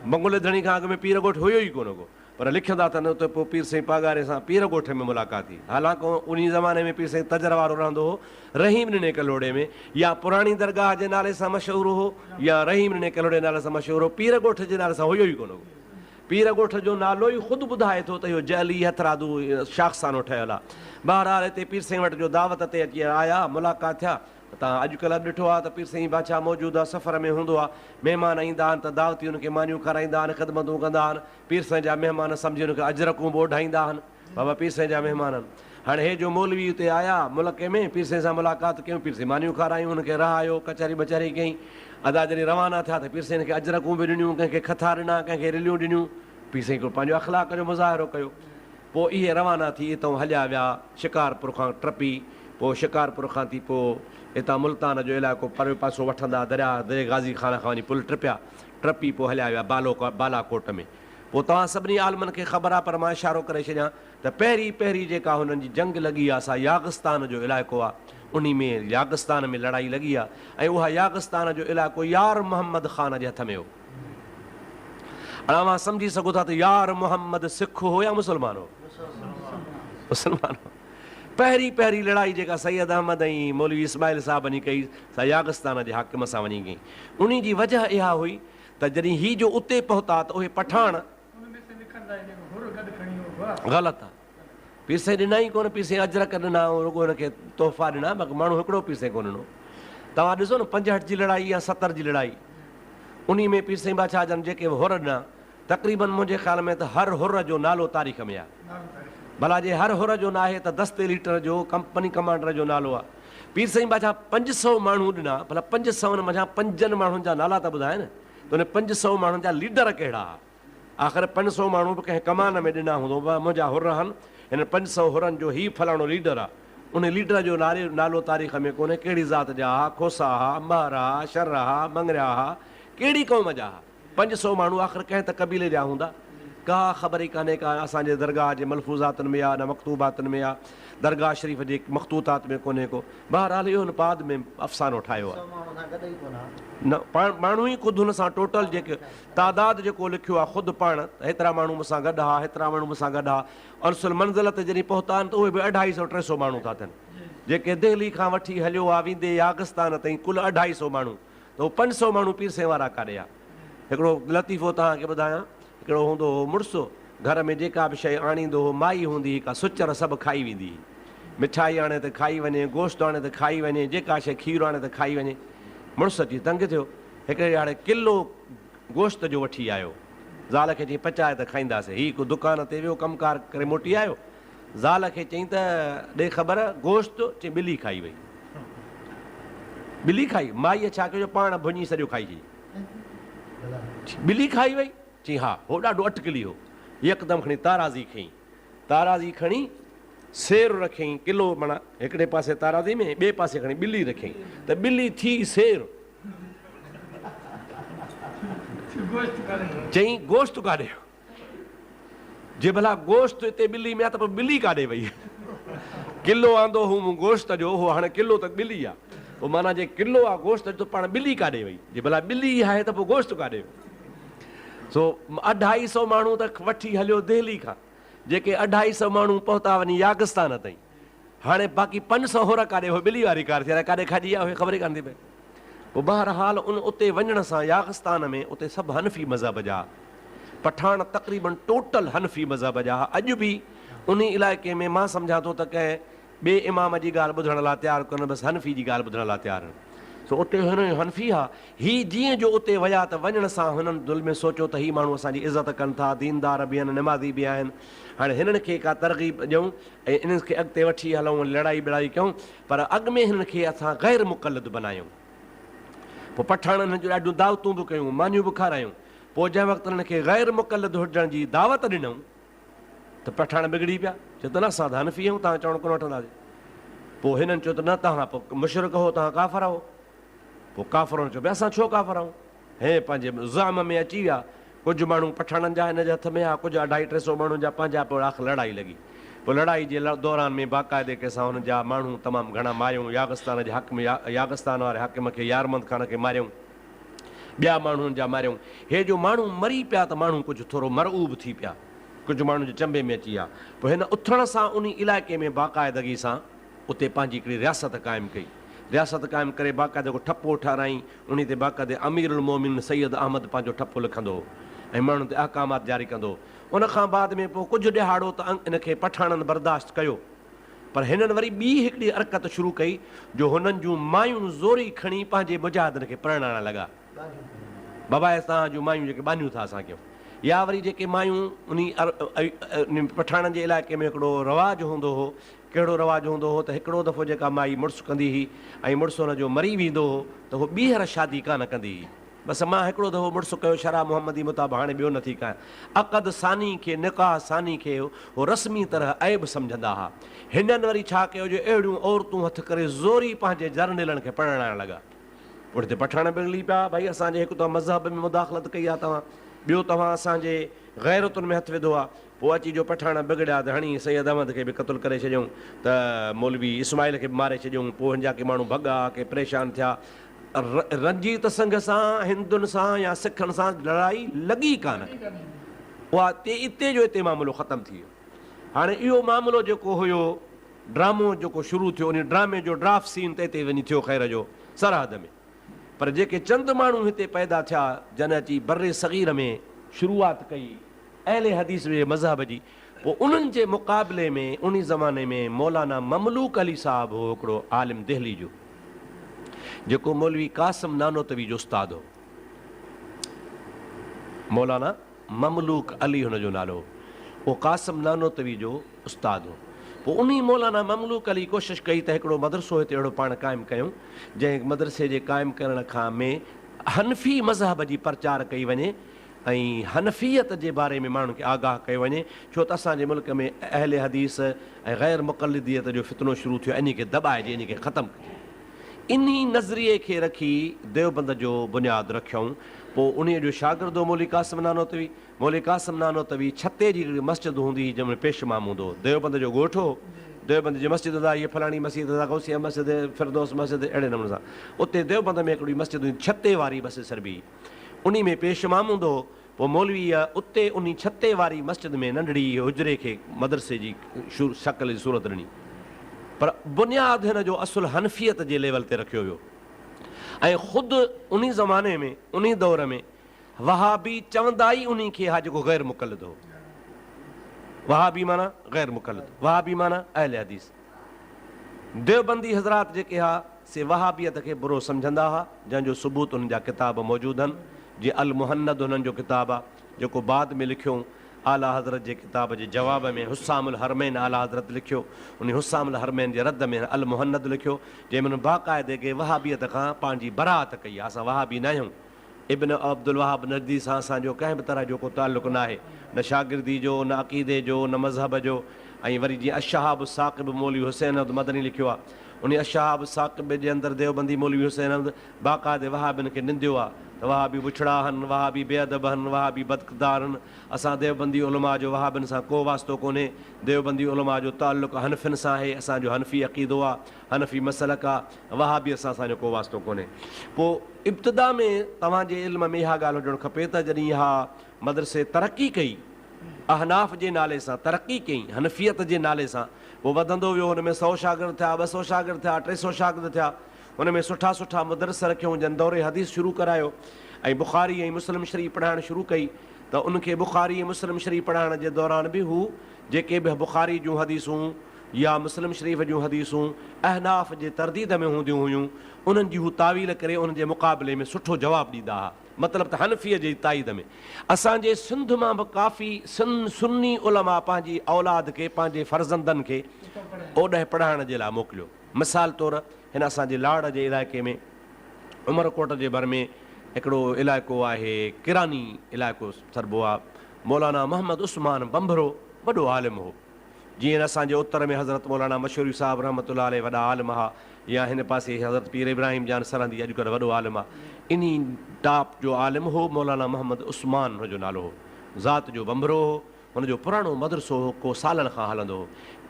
بنگلي ڌڻي کان اڳ ۾ پير ڳوٺ هيو ئي ڪونه ڪو. پر لکندا اٿن اتي پوء پير سائين پاڳاري سان پير ڳوٺ ۾ ملاقات ٿي. حالانڪ انهي زماني ۾ پير سائين تجر وارو رهندو هو رحيم ڏني ڪلهوڙي ۾ يا پراڻي درگاهه جي نالي سان مشهور هو يا رحيم ڏني ڪلهوڙي نالي سان مشهور هو. پير ڳوٺ جي نالي سان هيو ئي ڪونه ڪو. پير ڳوٺ جو نالو ئي خود ٻڌائي ٿو ته اهو جعلي هٿرادو شاخسانو ٺهيل آهي. بهرحال هتي پير سائين وٽ جو دعوت تي اچي آيا، ملاقات ٿيا ته توهان اڄڪلهه به ڏٺو آهي ته پير سائين بادشاهه موجوده سفر ۾ هوندو آهي. مهمان ايندا آهن ته دعوتي ان کي مانيون کارائيندا آهن، خدمتون ڪندا آهن. پير سائين جا مهمان سمجهي ان کي اجرڪون به اوڍائيندا آهن. بابا پير سائين جا مهمان آهن. هاڻي هي جو مولوي اتي آيا ملڪ ۾، پير سائين سان ملاقات ڪيون، پير سائين مانيون کارايون، هن کي رهايو، ڪچهري ٻچهري ڪيائين. ادا جڏهن روانا ٿيا ته پير سائين هن کي اجرڪون به ڏنيون، ڪنهن کي کٿا ڏنا، ڪنهن کي رليون ڏنيون. پير سائين هڪڙو پنهنجو اخلاق جو مظاهرو ڪيو. پوء اهي روانا ٿي اتئون هليا ويا شڪارپور کان ٽپي، پوء شڪارپور کان ٿي پوء هتان ملتان جو علائقو پريو پاسو وٺندا درياهه دري غازي خان کان وڃي پل ٽپيا، ٽپي پوء هليا ويا بالاڪوٽ ۾. پوء توهان سڀني عالمن کي خبر آ پر مان اشارو ڪري ڇڏيان ته پهرين پهرين جيڪا هنن جي جنگ لڳي آ سا ياغستان جو علائقو آ انهي ۾ ياغستان ۾ لڙائي لڳي آ ۽ اها ياغستان جو علائقو يار محمد خان جي هٿ ۾ هو. هاڻ اوهان سمجهي سگهو ٿا ته يار محمد سک هو يا مسلمان هو؟ مسلمان هو. پهرين پهرين لڙائي جيڪا سيد احمد ۽ مولوي اسماعيل صاحب وڃي ڪئي سا ياغستان جي حاڪم سان وڃي ڪئي. انهي جي وجهه اها هئي ته جڏهن هي جو اتي پهتا ته اهي پٺاڻ. غلط آ. پير سائين ڏنا ئي ڪونه، پير سائين اجرڪ ڏنا ۽ رڳو هن کي تحفا ڏنا باقي ماڻهو هڪڙو پير سائين ڪونه ڏنو. توهان ڏسو نه 65 جي لڙائي يا 70 جي لڙائي انهي ۾ پير سائين بادشاهه جن جيڪي به حر ڏنا تقريبن منهنجي خيال ۾ ته هر حر جو نالو تاريخ ۾ آ. ڀلا جي هر حر جو ناهي ته دستي ليٽر جو ڪمپني ڪمانڊر جو نالو آ. پير سائين بادشاهه 500 ماڻهو ڏنا، ڀلا پنج سون منجهان پنجن ماڻهن جا نالا ته ٻڌاء نه ته انهن 500 ماڻهن جا ليڊر ڪهڙا ها؟ آخر 500 ماڻهو به ڪنهن ڪمان ۾ ڏنا هوندو، منهنجا حر هن، هنن 500 حرن جو هي فلاڻو ليڊر آ. انهي ليڊر جو نالو تاريخ ۾ ڪونهي، ڪهڙي ذات جا ها، کوسا ها، مهر ها، شر ها، مڱريا ها، ڪهڙي قوم جا ها؟ 500 ماڻهو آخر ڪنهن ته قبيلي جا هوندا. ڪا خبر ئي ڪانهي ڪا اسان جي درگاهه جي ملفوظاتن ۾ آ نه مڪتوباتن ۾ آ. درگاهه شريف جي مخطوطات ۾ ڪونهي ڪو. بهرحال اهو هن بعد ۾ افسانو ٺاهيو آ. نه پاڻ ماڻهو ئي خود هن سان ٽوٽل جيڪي تعداد جيڪو لکيو آ خود پاڻ ته هيترا ماڻهو مون سان گڏ ها هيترا ماڻهو مون سان گڏ ها. اصل منزل تي جڏهن پهتا آهن ته اهي به اڍائي سئو ٽي سئو ماڻهو ٿا ٿين. جيڪي دهلي کان وٺي هليو آ ويندي ياغستان تائين ڪل اڍائي سئو ماڻهو. ته هو 500 ماڻهو پير سائين وارا ڪاڏي آ. هڪڙو لطيفو توهان کي ٻڌايان. هڪڙو هوندو هو مڙس، گهر ۾ جيڪا به شيء آڻيندو هو، مائي هوندي هئي ڪا سچر سڀ کائي ويندي هئي. مٺائي آڻي ته کائي وڃي، گوشت آڻي ته کائي وڃي، جيڪا شيء کير آڻي ته کائي وڃي. مڙس اچي تنگ ٿيو. هڪڙي ڏهاڙي ڪلو گوشت جو وٺي آيو. زال کي چيائين پچاء ته کائينداسين. هي هڪ دڪان تي ويو ڪم ڪار ڪري موٽي آيو. زال کي چيائين ته ڏي خبر گوشت؟ چيائين ٻلي کائي وئي. ٻلي کائي؟ مائيء ڇا ڪيو جو پاڻ ڀڃي سڄو کائي ڇڏيائين. ٻلي کائي وئي؟ چيائين ها. هو ڏاڍو اٽڪلي هو. يڪدم کڻي تارازي کنئي. تارازي کڻي سير رکيائين ڪلو معنيٰ هڪڙي پاسي تارازي ۾ ٻئي پاسي کڻي ٻلي رکيائين ته ٻلي ٿي سير. چيائين گوشت ڪاڏي ويو؟ جي ڀلا گوشت اتي ٻلي ۾ آ ته پوء ٻلي ڪاڏي وئي؟ ڪلو آندو هو مون گوشت جو، هو هاڻي ڪلو ته ٻلي آ. پوء معنيٰ جي ڪلو آ گوشت ته پاڻ ٻلي ڪاڏي وئي؟ جي ڀلا ٻلي ئي آهي ته پوء گوشت ڪاڏي ويو؟ سو اڍائي سئو ماڻهو ته وٺي هليو دهلي کان، جيڪي اڍائي سئو ماڻهو پهتا وڃي ياغستان تائين. هاڻي باقي 500 حر ڪاڏي هو ٻلي واري ڪار ٿي، الائي ڪاڏي کاڄي آ، اهي خبر ئي ڪانه ٿي پئي. پوء بهرحال ان اتي وڃڻ سان ياغستان ۾ اتي سڀ حنفي مذهب جا پٺاڻ تقريبن ٽوٽل حنفي مذهب جا ها. اڄ به انهي علائقي ۾ مان سمجهان ٿو ته ڪنهن ٻئي امام جي ڳالهه ٻڌڻ لاء تيار ڪونهن بس حنفي جي ڳالهه ٻڌڻ لاء تيار آهن. سو اتي هن حنفي ها. هي جيئن جو اتي ويا ته وڃڻ سان هنن دل ۾ سوچيو ته هي ماڻهو اسان جي عزت ڪن ٿا، ديندار به آهن، نمازي به آهن، هاڻي هنن کي ڪا ترغيب ڏيون ۽ انهن کي اڳتي وٺي هلون ۽ لڙائي ٻڙائي ڪيون، پر اڳ ۾ هنن کي اسان غير مقلد بنايون. پوء پٺاڻن هنن جون ڏاڍيون دعوتون به ڪيون، مانيون به کارايون. پوء جنهن وقت هنن کي غير مقلد هجڻ جي دعوت ڏنائون ته پٺاڻ بگڙي پيا، چيو ته نه اسان ته حنفي آهيون، توهان چوڻ ڪونه وٺنداسين. پوء هنن چيو ته نه توهان پوء مشرڪ هو، توهان ڪافر آهو. پوء ڪافرن چيو ڀئي اسان ڇو ڪافر آهيون؟ هي پنهنجي زعم ۾ اچي ويا. ڪجهه ماڻهو پٺاڻن جا هن جي هٿ ۾ ها، ڪجهه اڍائي ٽي سئو ماڻهن جا پنهنجا. پوء آخر لڙائي لڳي. پوء لڙائي جي دوران ۾ باقاعدي ڪنهن سان هن جا ماڻهو تمام گهڻا ماريائون. ياغستان جي حاڪم ياغستان واري حاڪم کي يارمند خان کي ماريائون. ٻيا ماڻهو هن جا ماريائون. هي جو ماڻهو مري پيا ته ماڻهو ڪجهه ٿورو مرعوب ٿي پيا. ڪجهه ماڻهن جي چنبي ۾ اچي ويا. پوء هن اٿڻ سان انهي علائقي ۾ باقاعدگي سان اتي پنهنجي هڪڙي رياست قائم ڪئي. رياست قائم ڪري باقاعده هڪ ٺپو ٺهرائين، انهي تي باقاعده امير المومنين سيد احمد پنهنجو ٺپو لکندو هو ۽ ماڻهن تي احڪامات جاري ڪندو هو. ان کان بعد ۾ پوء ڪجهه ڏهاڙو ته ان کي پٺاڻن برداشت ڪيو، پر هنن وري ٻي هڪڙي حرڪت شروع ڪئي جو هنن جون مايون زوري کڻي پنهنجي مجاهدن کي پرڻائڻ لڳا. بابا اهي توهان جون مايون جيڪي ٻانهيون ٿا اسان ڪيون يا وري جيڪي مايون انهي پٺاڻن جي علائقي ۾ هڪڙو رواج هوندو هو ڪهڙو رواج هوندو هو ته هڪڙو دفعو جيڪا مائي مڙس ڪندي هئي ۽ مڙس هن جو مري ويندو هو ته هوء ٻيهر شادي ڪانه ڪندي هئي. بس مان هڪڙو دفعو مڙس ڪيو شرع محمدي مطابق هاڻي ٻيو نٿي ڪيان. عقد ثاني کي، نڪاح ثاني کي هو رسمي طرح عيب سمجهندا ها. هنن وري ڇا ڪيو جو اهڙيون عورتون هٿ ڪري زوري پنهنجي جرنيلن کي پرڻائڻ لڳا. پٺتي پٺاڻ به لي پيا، ڀائي اسان جي هڪ ته مذهب ۾ مداخلت ڪئي آ توهان، ٻيو توهان اسان جي غيرتن ۾ هٿ وڌو آ. پوء اچي جو پٺاڻ بگڙيا ته هڻي سيد احمد کي به قتل ڪري ڇڏيائون ته مولوي اسماعيل کي به ماري ڇڏيائون. پوء هن جا ڪي ماڻهو ڀڳا، ڪي پريشان ٿيا. رنجيت سنگهه سان هندن سان يا سکن سان لڙائي لڳي ڪانه. اها اتي جو اتي معاملو ختم ٿي ويو. هاڻي اهو معاملو جيڪو هيو ڊرامو جيڪو شروع ٿيو انهي ڊرامي جو ڊرافٽ سين ته اتي وڃي ٿيو خير جو سرحد ۾. پر جيڪي چند ماڻهو هتي پيدا ٿيا جن اچي برصغير ۾ شروعات ڪئي اهل حديث جي مذهب جي پوء انهن جي مقابلي ۾ انهي زماني ۾ مولانا مملوڪ علي صاحب هو هڪڙو عالم دهلي جو جيڪو مولوي قاسم نانوتوي جو استاد هو. مولانا مملوڪ علي هن جو نالو هو. اهو قاسم نانوتوي جو استاد هو. پوء انهي مولانا مملوڪ علي ڪوشش ڪئي ته هڪڙو مدرسو هتي اهڙو پاڻ قائم ڪيون، جنهن مدرسي جي قائم ڪرڻ کان ۾ حنفي مذهب جي پرچار ڪئي وڃي ۽ حنفيت جي باري ۾ ماڻهن کي آگاهه ڪيو وڃي، ڇو ته اسان جي ملڪ ۾ اهل حديث ۽ غير مقلديت جو فتنو شروع ٿيو آهي، انهي کي دٻائجي، انهي کي ختم ڪجي. انهي نظريي کي رکي ديوبند جو بنياد رکيائون. پوء انهيء جو شاگرد هو مولوي قاسم نانوتوي. مولوي قاسم نانوتوي ڇتي جي هڪڙي مسجد هوندي هئي جنهن ۾ پيش امام هوندو هو. ديوبند جو ڳوٺ هو. ديوبند جي مسجد هوندا هيء فلاڻي مسجد ادا غوثيه مسجد، فردوس مسجد اهڙي نموني سان. اتي ديوبند ۾ هڪڙي مسجد هئي ڇتي واري مسجد سڏبي هئي. انهي ۾ پيش امام هوندو هو. پوء مولويء اتي انهي ڇتي واري مسجد ۾ ننڍڙي حجري کي مدرسي جي شڪل جي صورت ڏني. پر بنياد هن جو اصل حنفيت جي ليول تي رکيو ويو ۽ خود انهي زماني ۾ انهي دور ۾ وهابي چوندا ئي انهي کي ها جيڪو غير مقلد هو. وهابي معنيٰ غير مقلد، وهابي معنيٰ اهل حديث. ديوبندي حضرات جيڪي ها سي وهابيت کي برو سمجهندا ها جنهن جو ثبوت انهن جا ڪتاب موجود هن جيئن المهند هنن جو ڪتاب آ جيڪو بعد ۾ لکيو اعليٰ حضرت جي ڪتاب جي جواب ۾ حسام الحرمين اعليٰ حضرت لکيو انهي حسام الحرمين جي رد ۾ هن المهند لکيو جنهن ۾ هن باقاعدگي وهابيت کان پنهنجي براءت ڪئي آ اسان وهابي ناهيون ابن عبدالوهاب نجدي سان اسان جو ڪنهن به طرح جو ڪو تعلق ناهي، نه شاگردي جو، نه عقيدي جو، نه مذهب جو ۽ وري جيئن الشهاب الثاقب مولوي حسين احمد مدني لکيو آهي، انهي الشهاب الثاقب جي اندر ديوبندي مولوي حسين احمد باقاعدي وهابين کي ننديو آ ته وهابي بڇڙا هن، وهابي بي ادب هن، وهابي بدڪردار هن. اسان ديوبندي علماء جو وهابين سان ڪو واسطو ڪونهي. ديوبندي علماء جو تعلق حنفين سان آهي، اسان جو حنفي عقيدو آ، حنفي مسلڪ آ، وهابيت سان اسان جو ڪو واسطو ڪونهي. پوء ابتدا ۾ توهان جي علم ۾ اها ڳالهه هجڻ کپي ته جڏهن اها مدرسي ترقي ڪئي، احناف جي نالي سان ترقي ڪئي، حنفيت جي نالي سان، پوء وڌندو ويو، هن ۾ سئو شاگرد ٿيا، 200 شاگرد ٿيا، 300 شاگرد ٿيا، هن ۾ سٺا سٺا مدرس رکيائون جن دور حديث شروع ڪرايو ۽ بخاري ۽ مسلم شريف پڙهائڻ شروع ڪئي ته ان کي بخاري ۽ مسلم شريف پڙهائڻ جي دوران به هو جيڪي به بخاري جون حديثون يا مسلم شريف جون حديثون احناف جي ترديد ۾ هونديون هيون انهن جي هو تاويل ڪري انهن جي مقابلي ۾ سٺو جواب ڏيندا ها مطلب ته حنفيء جي تائيد ۾ اسان جي سنڌ مان به ڪافي سني علماء پنهنجي اولاد کي پنهنجي فرزندن کي اوڏهه پڙهائڻ جي لاء موڪليو. مثال طور هن اسان جي لاڙ جي علائقي ۾ عمرڪوٽ جي ڀر ۾ هڪڙو علائقو آهي ڪراني علائقو سڏبو آ مولانا محمد عثمان بنڀرو وڏو عالم هو جيئن اسان جي اتر ۾ حضرت مولانا مشوري صاحب رحمة الله عليه وڏا عالم ها يا هن پاسي حضرت پير ابراهيم جان سرهندي اڄڪلهه وڏو عالم آ انهي ٽاپ جو عالم هو مولانا محمد عثمان هن جو نالو هو ذات جو بنڀرو هو هن جو پراڻو مدرسو هو، ڪو سالن کان هلندو هو.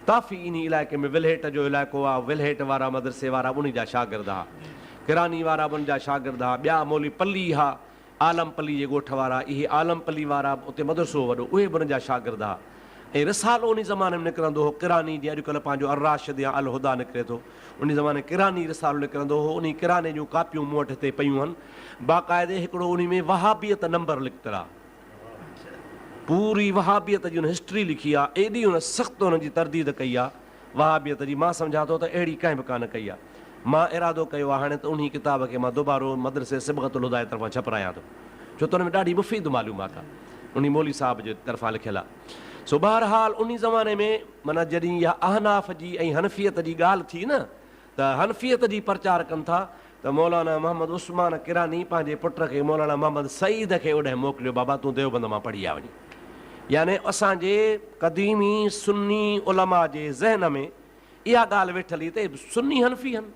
ڪافي انهي علائقي ۾ ولهيٽ جو علائقو آ، ولهيٽ وارا مدرسي وارا به انهي جا شاگرد ها. ڪراني وارا به ان جا شاگرد ها. ٻيا مولوي پلي ها، عالم پلي جي ڳوٺ وارا، اهي عالم پلي وارا به اتي مدرسو هو وڏو، اهي به انهن جا شاگرد ها. ۽ رسالو انهي زماني ۾ نڪرندو هو، ڪراني، جيئن اڄڪلهه پنهنجو الراشد يا الهديٰ نڪري ٿو، انهي زماني ڪراني رسالو نڪرندو هو، انهي ڪراني جون ڪاپيون مون وٽ هتي پيون هن. باقاعدي هڪڙو انهي ۾ وهابيت نمبر لکتل آ. پوري وهابيت جي هن هسٽري لکي آ، ايڏي هن سخت هن جي ترديد ڪئي آ وهابيت جي، مان سمجهان ٿو ته اهڙي ڪنهن به ڪانه ڪئي آ. مان ارادو ڪيو آ هاڻي ته انهي ڪتاب کي مان دوبارو مدرسي صبغة الهديٰ جي طرفان ڇپرايان ٿو، ڇو ته ان ۾ ڏاڍي مفيد معلومات آ، انهي مولوي صاحب جي طرفان لکيل آ. سو بهرحال انهي زماني ۾ معنيٰ جڏهن اها احناف جي ۽ حنفيت جي ڳالهه ٿي نه ته حنفيت جي پرچار ڪن ٿا ته مولانا محمد عثمان ڪراني پنهنجي پٽ کي مولانا محمد سعيد کي اوڏهن موڪليو بابا تون ديوبند مان پڙهي آ وڃي يعني اسان جي قديمي سني علماء جي ذهن ۾ اها ڳالهه ويٺل هئي ته اهي به سني حنفي هن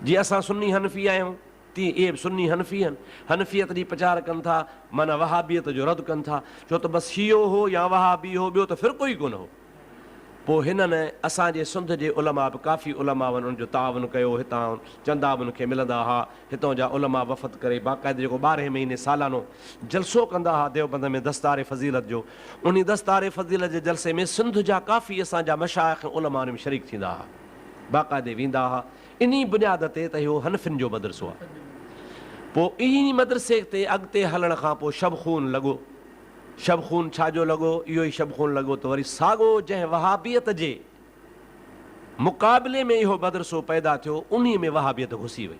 جيئن اسان سني حنفي آهيون تيئن اهي به سني حنفي هن حنفيت جي پچار ڪن ٿا معنيٰ وهابيت جو رد ڪن ٿا ڇو ته بس شيعو هو يا وهابي هو ٻيو ته فرقو ئي ڪونه هو. پوء هنن اسان جي سنڌ جي علماء به ڪافي علماون ان جو تعاون ڪيو، هتان چندا به ان کي ملندا ها، هتان جا علماء وفد ڪري باقاعدي جيڪو ٻارهين مهيني سالانو جلسو ڪندا ها ديوبند ۾ دستار فضيلت جو، انهي دستار فضيلت جي جلسي ۾ سنڌ جا ڪافي اسان جا مشائخ ۽ علماء ان ۾ شريڪ ٿيندا ها، باقاعدي ويندا ها، انهي بنياد تي ته اهو حنفين جو مدرسو آهي. پوء انهي مدرسي تي اڳتي هلڻ کان پوء شبخون لڳو. شبخون ڇا جو لڳو؟ اهو ئي شبخون لڳو ته وري ساڳو جنهن وهابيت جي مقابلي ۾ اهو مدرسو پيدا ٿيو، انهيء ۾ وهابيت گهسي وئي.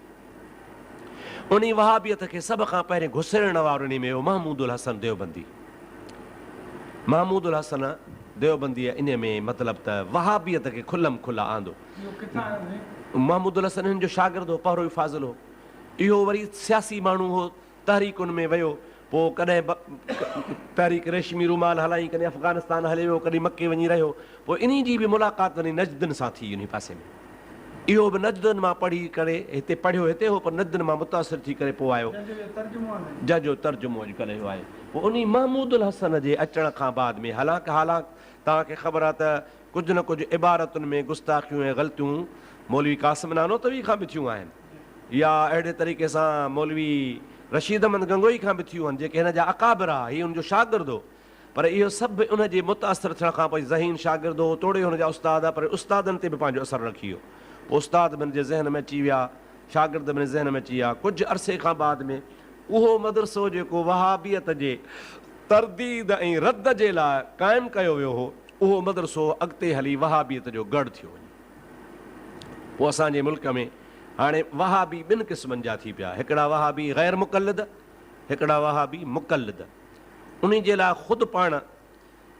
انهي وهابيت کي سڀ کان پهرين گهسيڙڻ وارو انهي ۾ هو محمود الحسن ديوبندي. محمود الحسن ديوبنديء انهيء ۾ مطلب ته وهابيت کي کلم کلا آندو. اهو ڪٿان آيو سائين؟ محمود الحسن هن جو شاگرد هو، پهروئي فاضل هو. اهو وري سياسي ماڻهو هو، تحريڪن ۾ ويو، پوء ڪڏهن تحريڪ ريشمي رومال هلائين، ڪڏهن افغانستان هليو ويو، ڪڏهن مڪي وڃي رهيو، پوء انهي جي به ملاقات وڃي نجدن سان ٿي انهي پاسي ۾ اهو به نجدن مان پڙهي ڪري هتي پڙهيو هتي هو پر نجدن مان متاثر ٿي ڪري پوء آيو. جنهن جو اهو ترجمو آهي. جنهن جو ترجمو اڄڪلهه اهو آهي. پوء انهي محمود الحسن جي اچڻ کان بعد ۾ حالانڪ حالانڪ توهان کي خبر آهي ته ڪجهه نه ڪجهه عبارتن ۾ گستاخيون ۽ غلطيون مولوي قاسم نانوتوي کان به ٿيون آهن. يا اهڙي طريقي سان مولوي رشيد احمد گنگوئي کان به ٿيون هن جيڪي هن جا اڪابر ها، هي هن جو شاگرد هو پر اهو سڀ ان جي متاثر ٿيڻ کان پوء ذهين شاگرد هو توڙي هن جا استاد ها پر استادن تي به پنهنجو اثر رکي ويو پوء استاد به هن جي ذهن ۾ اچي ويا شاگرد به هن جي ذهن ۾ اچي ويا ڪجهه عرصي کان بعد ۾ اهو مدرسو جيڪو وهابيت جي ترديد ۽ رد جي لاء قائم ڪيو ويو هو اهو مدرسو اڳتي هلي وهابيت جو ڳڙهه ٿيو وڃي پوء اسان جي ملڪ ۾ هاڻي وهابي ٻن قسمن جا ٿي پيا، هڪڙا وهابي غير مقلد، هڪڙا وهابي مقلد. انهي جي لاء خود پاڻ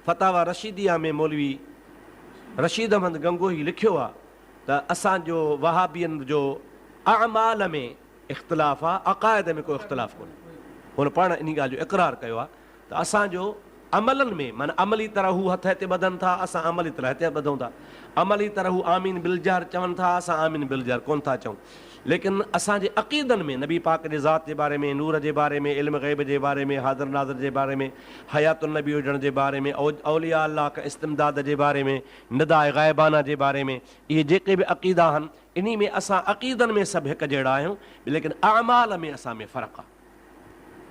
فتاويٰ رشيديه ۾ مولوي رشيد احمد گنگوهي لکيو آ ته اسان جو وهابين جو اعمال ۾ اختلاف آ، عقائد ۾ ڪو اختلاف ڪونهي. هن پاڻ انهي ڳالهه جو اقرار ڪيو آ ته اسان جو عملن ۾ معنيٰ عملي طرح هو هٿ هتي ٻڌن ٿا، اسان عملي طرح هتي ٻڌون ٿا. عملي طرح هو آمين بالجهر چون ٿا، اسان آمين بالجهر ڪونه ٿا چئون. ليڪن اسان جي عقيدن ۾ نبي پاڪ جي ذات جي باري ۾، نور جي باري ۾، علم غيب جي باري ۾، حاضر ناظر جي باري ۾، حيات النبي هجڻ جي باري ۾، اولياء الله کان استمداد جي باري ۾، نداء غائبانه جي باري ۾، اهي جيڪي به عقيدا آهن، انهي ۾ اسان عقيدن ۾ سڀ هڪ جهڙا آهيون، ليڪن اعمال ۾ اسان ۾ فرق آهي.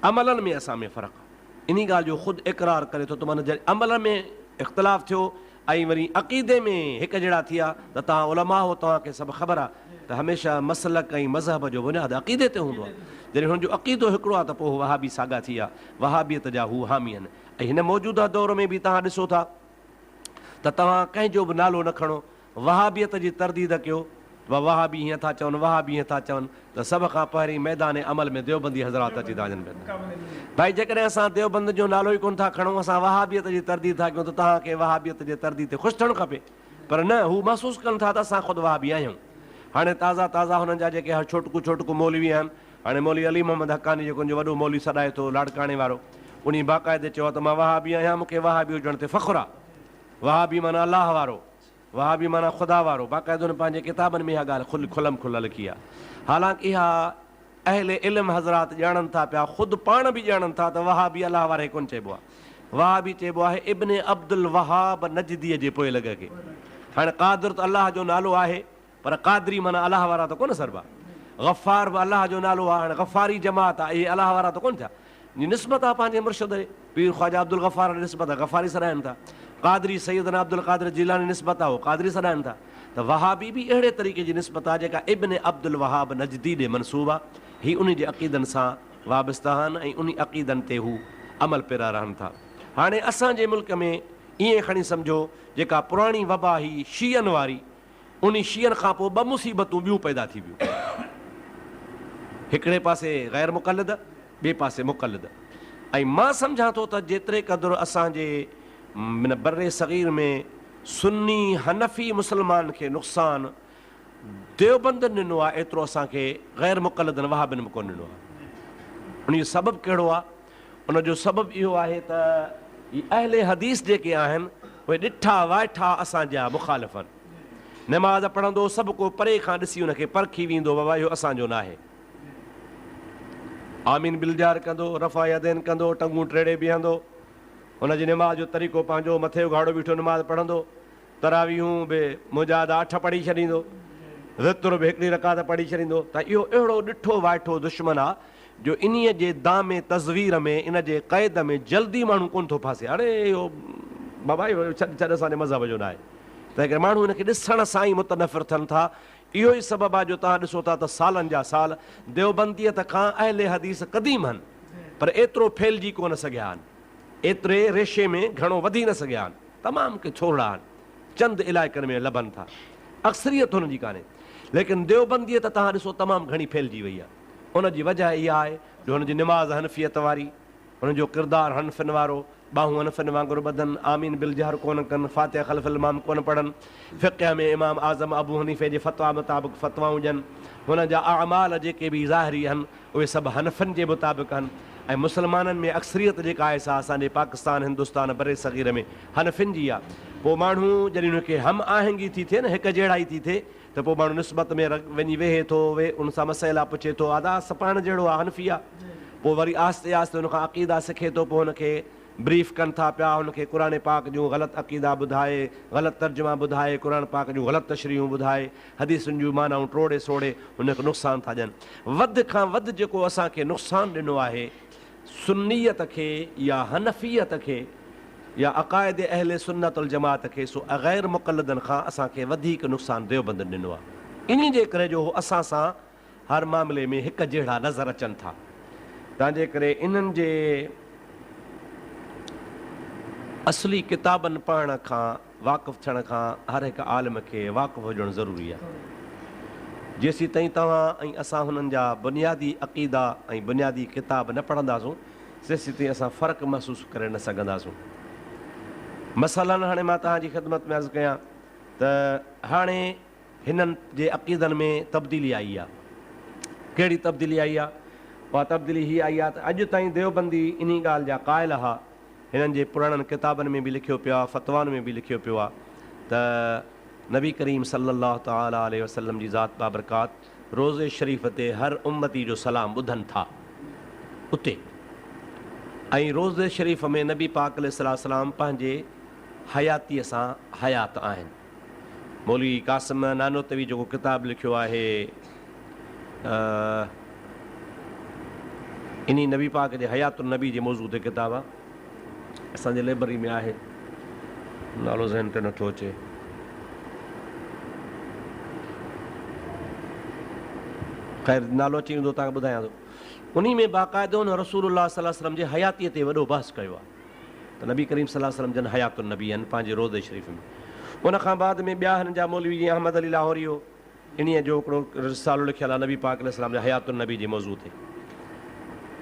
عملن ۾ اسان ۾ فرق آهي. انهي ڳالهه جو خود اقرار ڪري ٿو ته معنيٰ جڏهن عمل ۾ اختلاف ٿيو ۽ وري عقيدي ۾ هڪ جهڙا ٿيا ته توهان علماء هو توهان کي سڀ خبر آهي ته هميشه مسلڪ ۽ مذهب جو بنياد عقيدي تي هوندو آهي. جڏهن هنن جو عقيدو هڪڙو آهي ته پوء هو وهابي ساڳا ٿي ويا. وهابيت جا هو حامي آهن ۽ هن موجوده دور ۾ به توهان ڏسو ٿا ته توهان ڪنهن جو به نالو نه کڻو وهابيت جي ترديد ڪيو ته وهابي هيئن ٿا چون، وهابي هيئن ٿا چون ته سڀ کان پهرين ميدان عمل ۾ ديوبندي حضرات اچي ٿا وڃن. ڀائي جيڪڏهن اسان ديوبند جو نالو ئي ڪونه ٿا کڻون، اسان وهابيت جي ترديد ٿا ڪيون ته توهان کي وهابيت جي ترديد تي خوش ٿيڻ کپي. پر نه، هو محسوس ڪن ٿا ته اسان خود وهابي آهيون. هاڻي تازا تازا هنن جا جيڪي هر ڇوٽڪو ڇوٽڪو مولوي آهن، هاڻي مولوي علي محمد حقاني جيڪو هن جو وڏو مولوي سڏائي ٿو لاڙڪاڻي وارو، انهي باقاعدي چيو آهي ته مان وهابي آهيان، مون کي وهابي هجڻ تي فخر آهي. وهابي معنيٰ الله وارو. وهابي معنيٰ خدا وارو، باقاعده هن پنهنجي ڪتابن ۾ اها ڳالهه کل کلم کل لکي آهي. حالانڪ اها اهل علم حضرات ڄاڻن ٿا پيا، خود پاڻ به ڄاڻن ٿا ته وهابي الله واري کي ڪونه چئبو آهي. وهابي چئبو آهي ابن عبدالوهاب نجديء جي پوئلڳ کي. هاڻي قادر ته الله جو نالو آهي، پر قادري معنيٰ الله وارا ته ڪونه سڏبا. غفار به الله جو نالو آهي، هاڻي غفاري جماعت آهي، اهي الله وارا ته ڪونه ٿيا. جي نسبت آهي پنهنجي مرشد ڏي، پير خواجه عبدالغفار ڏي نسبت آهي، غفاري سڏائن ٿا. قادري سيدنا عبدالقادر جيلاني نسبت آهي، اهو قادري سڏائن ٿا. ته وهابي به اهڙي طريقي جي نسبت آهي جيڪا ابن عبدالوهاب نجدي ڏي منسوب آهي. هي انهي جي عقيدن سان وابسته آهن ۽ انهي عقيدن تي هو عمل پيرا رهن ٿا. هاڻي اسان جي ملڪ ۾ ائين کڻي سمجهو جيڪا پراڻي وبا هئي شيعن واري، انهي شيعن کان پوء ٻه مصيبتون ٻيون پيدا ٿي ويون. هڪڙي پاسي غير مقلد، ٻئي پاسي مقلد. ۽ مان سمجهان ٿو ته جيتري قدر اسان جي من برصغير ۾ سني حنفي مسلمان کي نقصان ديوبندن ڏنو آهي ايترو اسان کي غير مقلدن وهابين به ڪونه ڏنو آهي. ان جو سبب ڪهڙو آهي؟ ان جو سبب اهو آهي ته هي اهل حديث جيڪي آهن اهي ڏٺا وائٺا اسان جا مخالف آهن. نماز پڙهندو سڀ ڪو پري کان ڏسي ان کي پرکي ويندو بابا اهو اسان جو ناهي. آمين بالجهر ڪندو، رفع يدين ڪندو، ٽنگون ٽيڙي بيهندو، ان جي نماز جو طريقو پنهنجو مٿي اگهاڙو بيٺو نماز پڙهندو، تراويحون به منهنجا ادا اٺ پڙهي ڇڏيندو، وتر به هڪڙي رڪعت پڙهي ڇڏيندو ته اهو اهڙو ڏٺو وائٺو دشمن آ جو انهيء جي دام تزوير ۾ ان جي قيد ۾ جلدي ماڻهو ڪونه ٿو ڦاسي. اڙي اهو بابا اهو ڇڏ ڇڏ اسان جي مذهب جو ناهي. تنهنڪري ماڻهو ان کي ڏسڻ سان ئي متنفر ٿين ٿا. اهو ئي سبب آ جو توهان ڏسو ٿا ته سالن جا سال ديوبنديت کان اهل حديث قديم هن پر ايترو ڦهلجي ڪونه سگهيا آهن. ايتري ريشي ۾ گهڻو وڌي نه سگهيا آهن. تمام ڪي ٿورڙا آهن، چند علائقن ۾ لڀن ٿا. اڪثريت هن جي ڪانهي. ليڪن ديوبنديت توهان ڏسو تمام گهڻي ڦهلجي وئي آهي. ان جي وجهه اها آهي جو هن جي نماز حنفيت واري، هن جو ڪردار حنفين وارو، ٻانهون حنفين وانگر ٻڌن، آمين بالجهر ڪونه ڪن، فاتحه خلف الامام ڪونه پڙهن، فقه ۾ امام اعظم ابو حنيفه جي فتويٰ مطابق فتوائون ڏين، هن جا اعمال جيڪي به ظاهري آهن، اهي سڀ حنفين جي مطابق آهن ۽ مسلمانن ۾ اڪثريت جيڪا آهي سا اسان جي پاڪستان، هندستان، برصغير ۾ حنفين جي آهي. پوء ماڻهو جڏهن ان کي هم آهنگي ٿي ٿئي نه هڪ جهڙائي ٿي ٿئي ته پوء ماڻهو نسبت ۾ وڃي ويهي ٿو ان سان مسئلا پڇي ٿو ادا سپاهڻ جهڙو آهي حنفي آهي پوء وري آهستي آهستي ان کان عقيدا سکي ٿو پوء هن کي بريف ڪن ٿا پيا هن کي قرآن پاڪ جون غلط عقيدا ٻڌائي غلط ترجما ٻڌائي قرآن پاڪ جون غلط تشريحون ٻڌائي حديثن جون معنائون ٽوڙي سوڙي هن کي نقصان ٿا ڏين. وڌ کان وڌ جيڪو اسان کي نقصان ڏنو آهي سنيت کي يا حنفيت کي يا عقائد اهل سنت والجماعت کي سو غير مقلدن کان اسان کي وڌيڪ نقصان ديوبندن ڏنو آهي انهي جي ڪري جو هو اسان سان هر معاملي ۾ هڪ جهڙا نظر اچن ٿا تنهن جي ڪري انهن جي اصلي ڪتابن پڙهڻ کان واقف ٿيڻ کان هر هڪ عالم کي واقف هجڻ ضروري آهي. جيسيتائين توهان ۽ اسان هنن جا بنيادي عقيدا ۽ بنيادي ڪتاب نه پڙهنداسون، تيسيتائين اسان فرق محسوس ڪري نه سگهنداسون. مثلاً هاڻي مان توهان جي خدمت ۾ عرض ڪيان ته هاڻي هنن جي عقيدن ۾ تبديلي آئي آهي. ڪهڙي تبديلي آئي آهي؟ اها تبديلي هيء آئي آهي ته اڄ تائين ديوبندي انهي ڳالهه جا قائل ها. هنن جي پراڻن ڪتابن ۾ به لکيو پيو آهي، فتوائن ۾ به لکيو پيو آهي ته نبي ڪريم صلّي الله تعالٰي عليه وسلّم جي ذات بابرڪات روضي شريف تي هر امتي جو سلام ٻڌن ٿا. اتي ۽ روضي شريف ۾ نبي پاڪ عليه الصلوة والسلام پنهنجي حياتيء سان حيات آهن. مولوي قاسم نانوتوي جيڪو ڪتاب لکيو آهي انهي نبي پاڪ جي حيات النبي جي موضوع تي ڪتاب آهي. اسان جي لئبرري ۾ آهي. نالو ذهن تي نٿو اچي. خير نالو اچي ويندو توهان کي ٻڌايان ٿو. انهي ۾ باقاعده ان رسول الله صلي الله عليه وسلم جي حياتيء تي وڏو بحث ڪيو آهي ته نبي ڪريم صلي الله عليه وسلم جن حيات النبي آهن پنهنجي روضي شريف ۾. ان کان بعد ۾ ٻيا هنن جا مولوي جيئن احمد علي لاهوري هو انهيء جو هڪڙو رسالو لکيل آهي نبي پاڪ عليه السلام جي حيات النبي جي موضوع تي.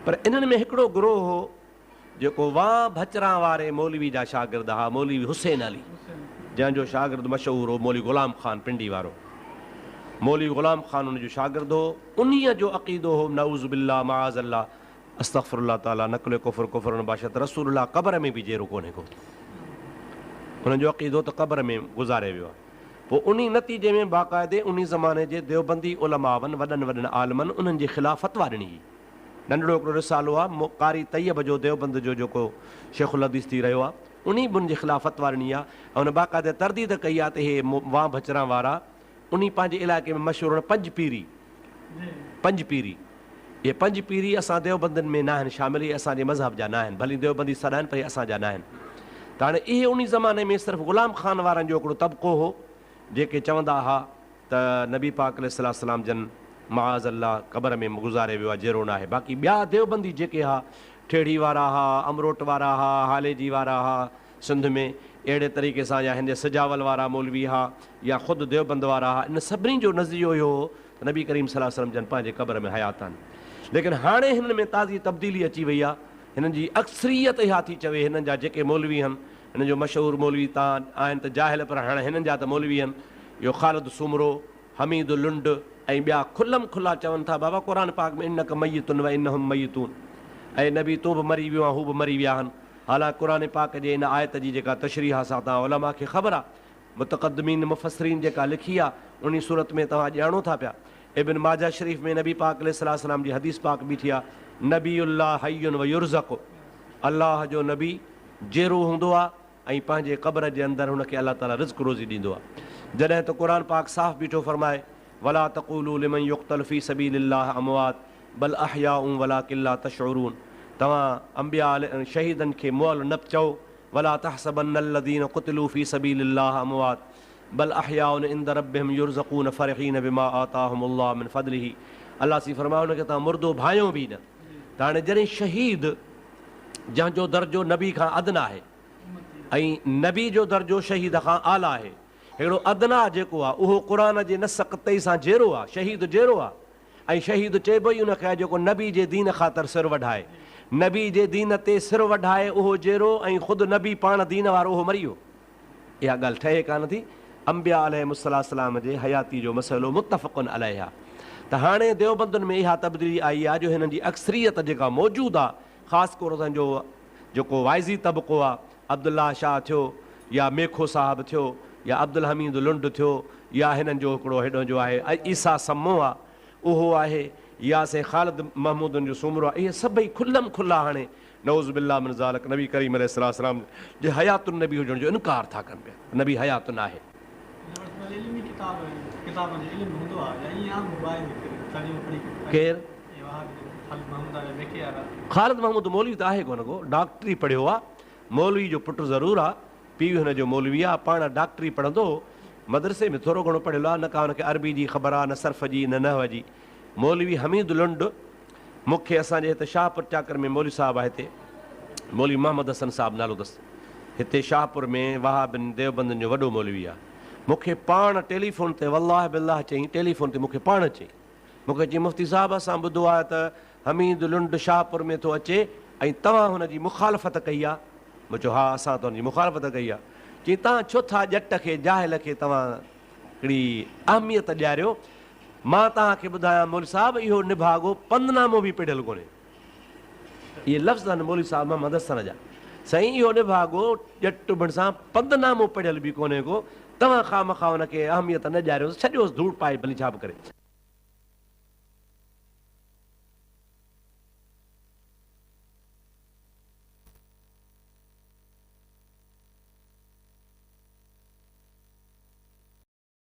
پر انهن ۾ هڪڙو گروهه هو جيڪو وان ڀچران واري مولوي جا شاگرد ها، مولوي حسين علي، جنهن جو شاگرد مشهور هو مولوي غلام خان پنڊي وارو. مولوي غلام خان ان جو شاگرد هو. انهيء جو عقيدو هو، نعوذ بالله معاذ الله، استغفر الله تعالي، نقل ڪفر ڪفر باشد، رسول الله قبر ۾ به جيئرو ڪونهي ڪو. انهن جو عقيدو ته قبر ۾ گذاري ويو آهي. پوء انهي نتيجي ۾ باقاعدي انهي زماني جي ديوبندي علماون وڏن وڏن عالمن انهن جي خلاف فتويٰ ڏني هئي. ننڍڙو هڪڙو رسالو آ قاري طيب جو ديوبند جو جيڪو شيخ الحديث ٿي رهيو آ انهي به ان جي خلاف فتويٰ ڏني آ ۽ ان باقاعده ترديد ڪئي آ ته اهي وان ڀچران وارا انهي پنهنجي علائقي ۾ مشهور هن پنج پيري پنج پيري اهي پنج پيري اسان ديوبندين ۾ ناهن شامل اهي اسان جي مذهب جا ناهن ڀلي ديوبندي سڏائن پر اهي اسان جا ناهن ته هاڻي اهي انهي زماني ۾ صرف غلام خان وارن جو هڪڙو طبقو هو جيڪي چوندا ها ته نبي پاڪ عليه الصلوة والسلام جن معاذ الله قبر ۾ گذاري ويو آهي جيئرو ناهي باقي ٻيا ديوبندي جيڪي ها ٺيڙهي وارا ها امروٽ وارا ها هاليجي وارا ها سنڌ ۾ اهڙي طريقي سان يا هن جي سجاول وارا مولوي ها يا خود ديوبند وارا ها ان سڀني جو نظريو اهو هو ته نبي ڪريم صلي الله عليه وسلم جن پنهنجي قبر ۾ حيات آهن ليڪن هاڻي هنن ۾ تازي تبديلي اچي وئي آهي هنن جي اڪثريت اها ٿي چوي هنن جا جيڪي مولوي هن هنن جو مشهور مولوي تان آهن ته جاهل پر هاڻ هنن جا ته مولوي هن اهو خالد سومرو، حميد لنڊ ۽ ٻيا کلم کلا چون ٿا بابا قرآن پاڪ ۾ انک ميت و انهم ميتون اي نبي تون به مري ويو آن هو به مري ويا آهن حالانڪ قرآن پاڪ جي ان آيت جي جيڪا تشريح آ سا تان علماء کي خبر آ متقدمين مفسرين جيڪا لکي آ انهي صورت ۾ توهان ڄاڻو ٿا پيا ابن ماجه شريف ۾ نبي پاڪ عليه الصلوة والسلام جي حديث پاڪ بيٺي آ نبي الله حي و يرزق الله جو نبي جيئرو هوندو آ ۽ پنهنجي قبر جي اندر هن کي الله تعالي رزق روزي ڏيندو آ. جڏهن ته قرآن پاڪ صاف بيٺو فرمائي، ولا تقولوا لمن يقتل في سبيل الله اموات بل احياء ولڪن لا تشعرون توهان انبياء شهيدن کي مئل نه چئو، ولا تحسبن الذين قتلوا في سبيل الله اموات بل احياء عند ربهم يرزقون فرحين بما آتاهم الله من فضله الله سين فرمايو هن کي توهان مردو ڀانئيو به نه ته هاڻي جڏهن شهيد جنهن جو درجو نبي کان ادنيٰ آهي ۽ نبي جو درجو شهيد کان اعليٰ آهي. ههڙو ادنيٰ جيڪو آهي اهو قرآن جي نص قطعي سان جيئرو آهي، شهيد جيئرو آهي ۽ شهيد چئبو ئي ان کي آهي جيڪو نبي جي دين خاطر سر وڍائي. نبي جي دين تي سر وڍائي اهو جيئرو ۽ خود نبي پاڻ دين وارو اهو مري ويو. اها ڳالهه ٺهي ڪانه ٿي. انبياء عليهم السلام جي حياتي جو مسئلو متفق عليه آهي ته هاڻي ديوبندن ۾ اها تبديلي آئي آهي جو هنن جي اڪثريت جيڪا موجود آهي خاص ڪور اسان جو جيڪو واعظي طبقو آهي عبدالله شاهه ٿيو يا ميکو صاحب ٿيو يا عبدالحميد لنڊ ٿيو يا هنن جو هڪڙو هيڏهون جو آهي عيسيٰ سمو آهي اهو آهي يا سائين خالد محمود جو سومرو آهي اهي سڀئي کلم کلا هاڻي نعوذ بالله من ذالڪ نبي ڪريم عليه الصلوة والسلام جي حيات النبي هجڻ جو انڪار ٿا ڪن پيا ته نبي حيات ناهي. ڪير؟ خالد محمود مولوي ته آهي ڪونه ڪو ڊاڪٽري پڙهيو آ مولوي جو پٽ ضرور آ پيء هن جو مولوي آ پاڻ ڊاڪٽري پڙهندو هو مدرسي ۾ ٿورو گهڻو پڙهيل آ نه ڪا هن کي عربي جي خبر آ نه صرف جي نه نحو جي مولوي حميد لنڊ مون کي اسان جي هت شاهپور چاڪر ۾ مولوي صاحب آهي هتي مولوي محمد حسن صاحب نالو اٿس هتي شاهپور ۾ وهابين ديوبندين جو وڏو مولوي آهي مون کي پاڻ ٽيليفون تي والله بالله چئين ٽيليفون تي مون کي پاڻ چئين مون کي چئين مفتي صاحب اسان ٻڌو آهي ته حميد لنڊ شاهپور ۾ ٿو اچي ۽ توهان هن جي مخالفت ڪئي آهي مون چيو ها اسان ته هن جي مخالفت ڪئي آهي چئين توهان ڇو ٿا ڄٽ کي جاهل کي توهان هڪڙي اهميت ڏياريو مان توهان کي ٻڌايان مولوي صاحب اهو نڀاڳو پندنامو به پڙهيل ڪونهي. اهي لفظ آهن مولوي صاحب محمد حسن جا. سائين اهو نڀاڳو ڄٽ ڀرسان پندنامو پڙهيل به ڪونهي ڪو، توهان خوامخواه ان کي اهميت نه ڏياريوس، ڇڏيوس ڌوڙ پائي ڀلي ڇا به ڪري.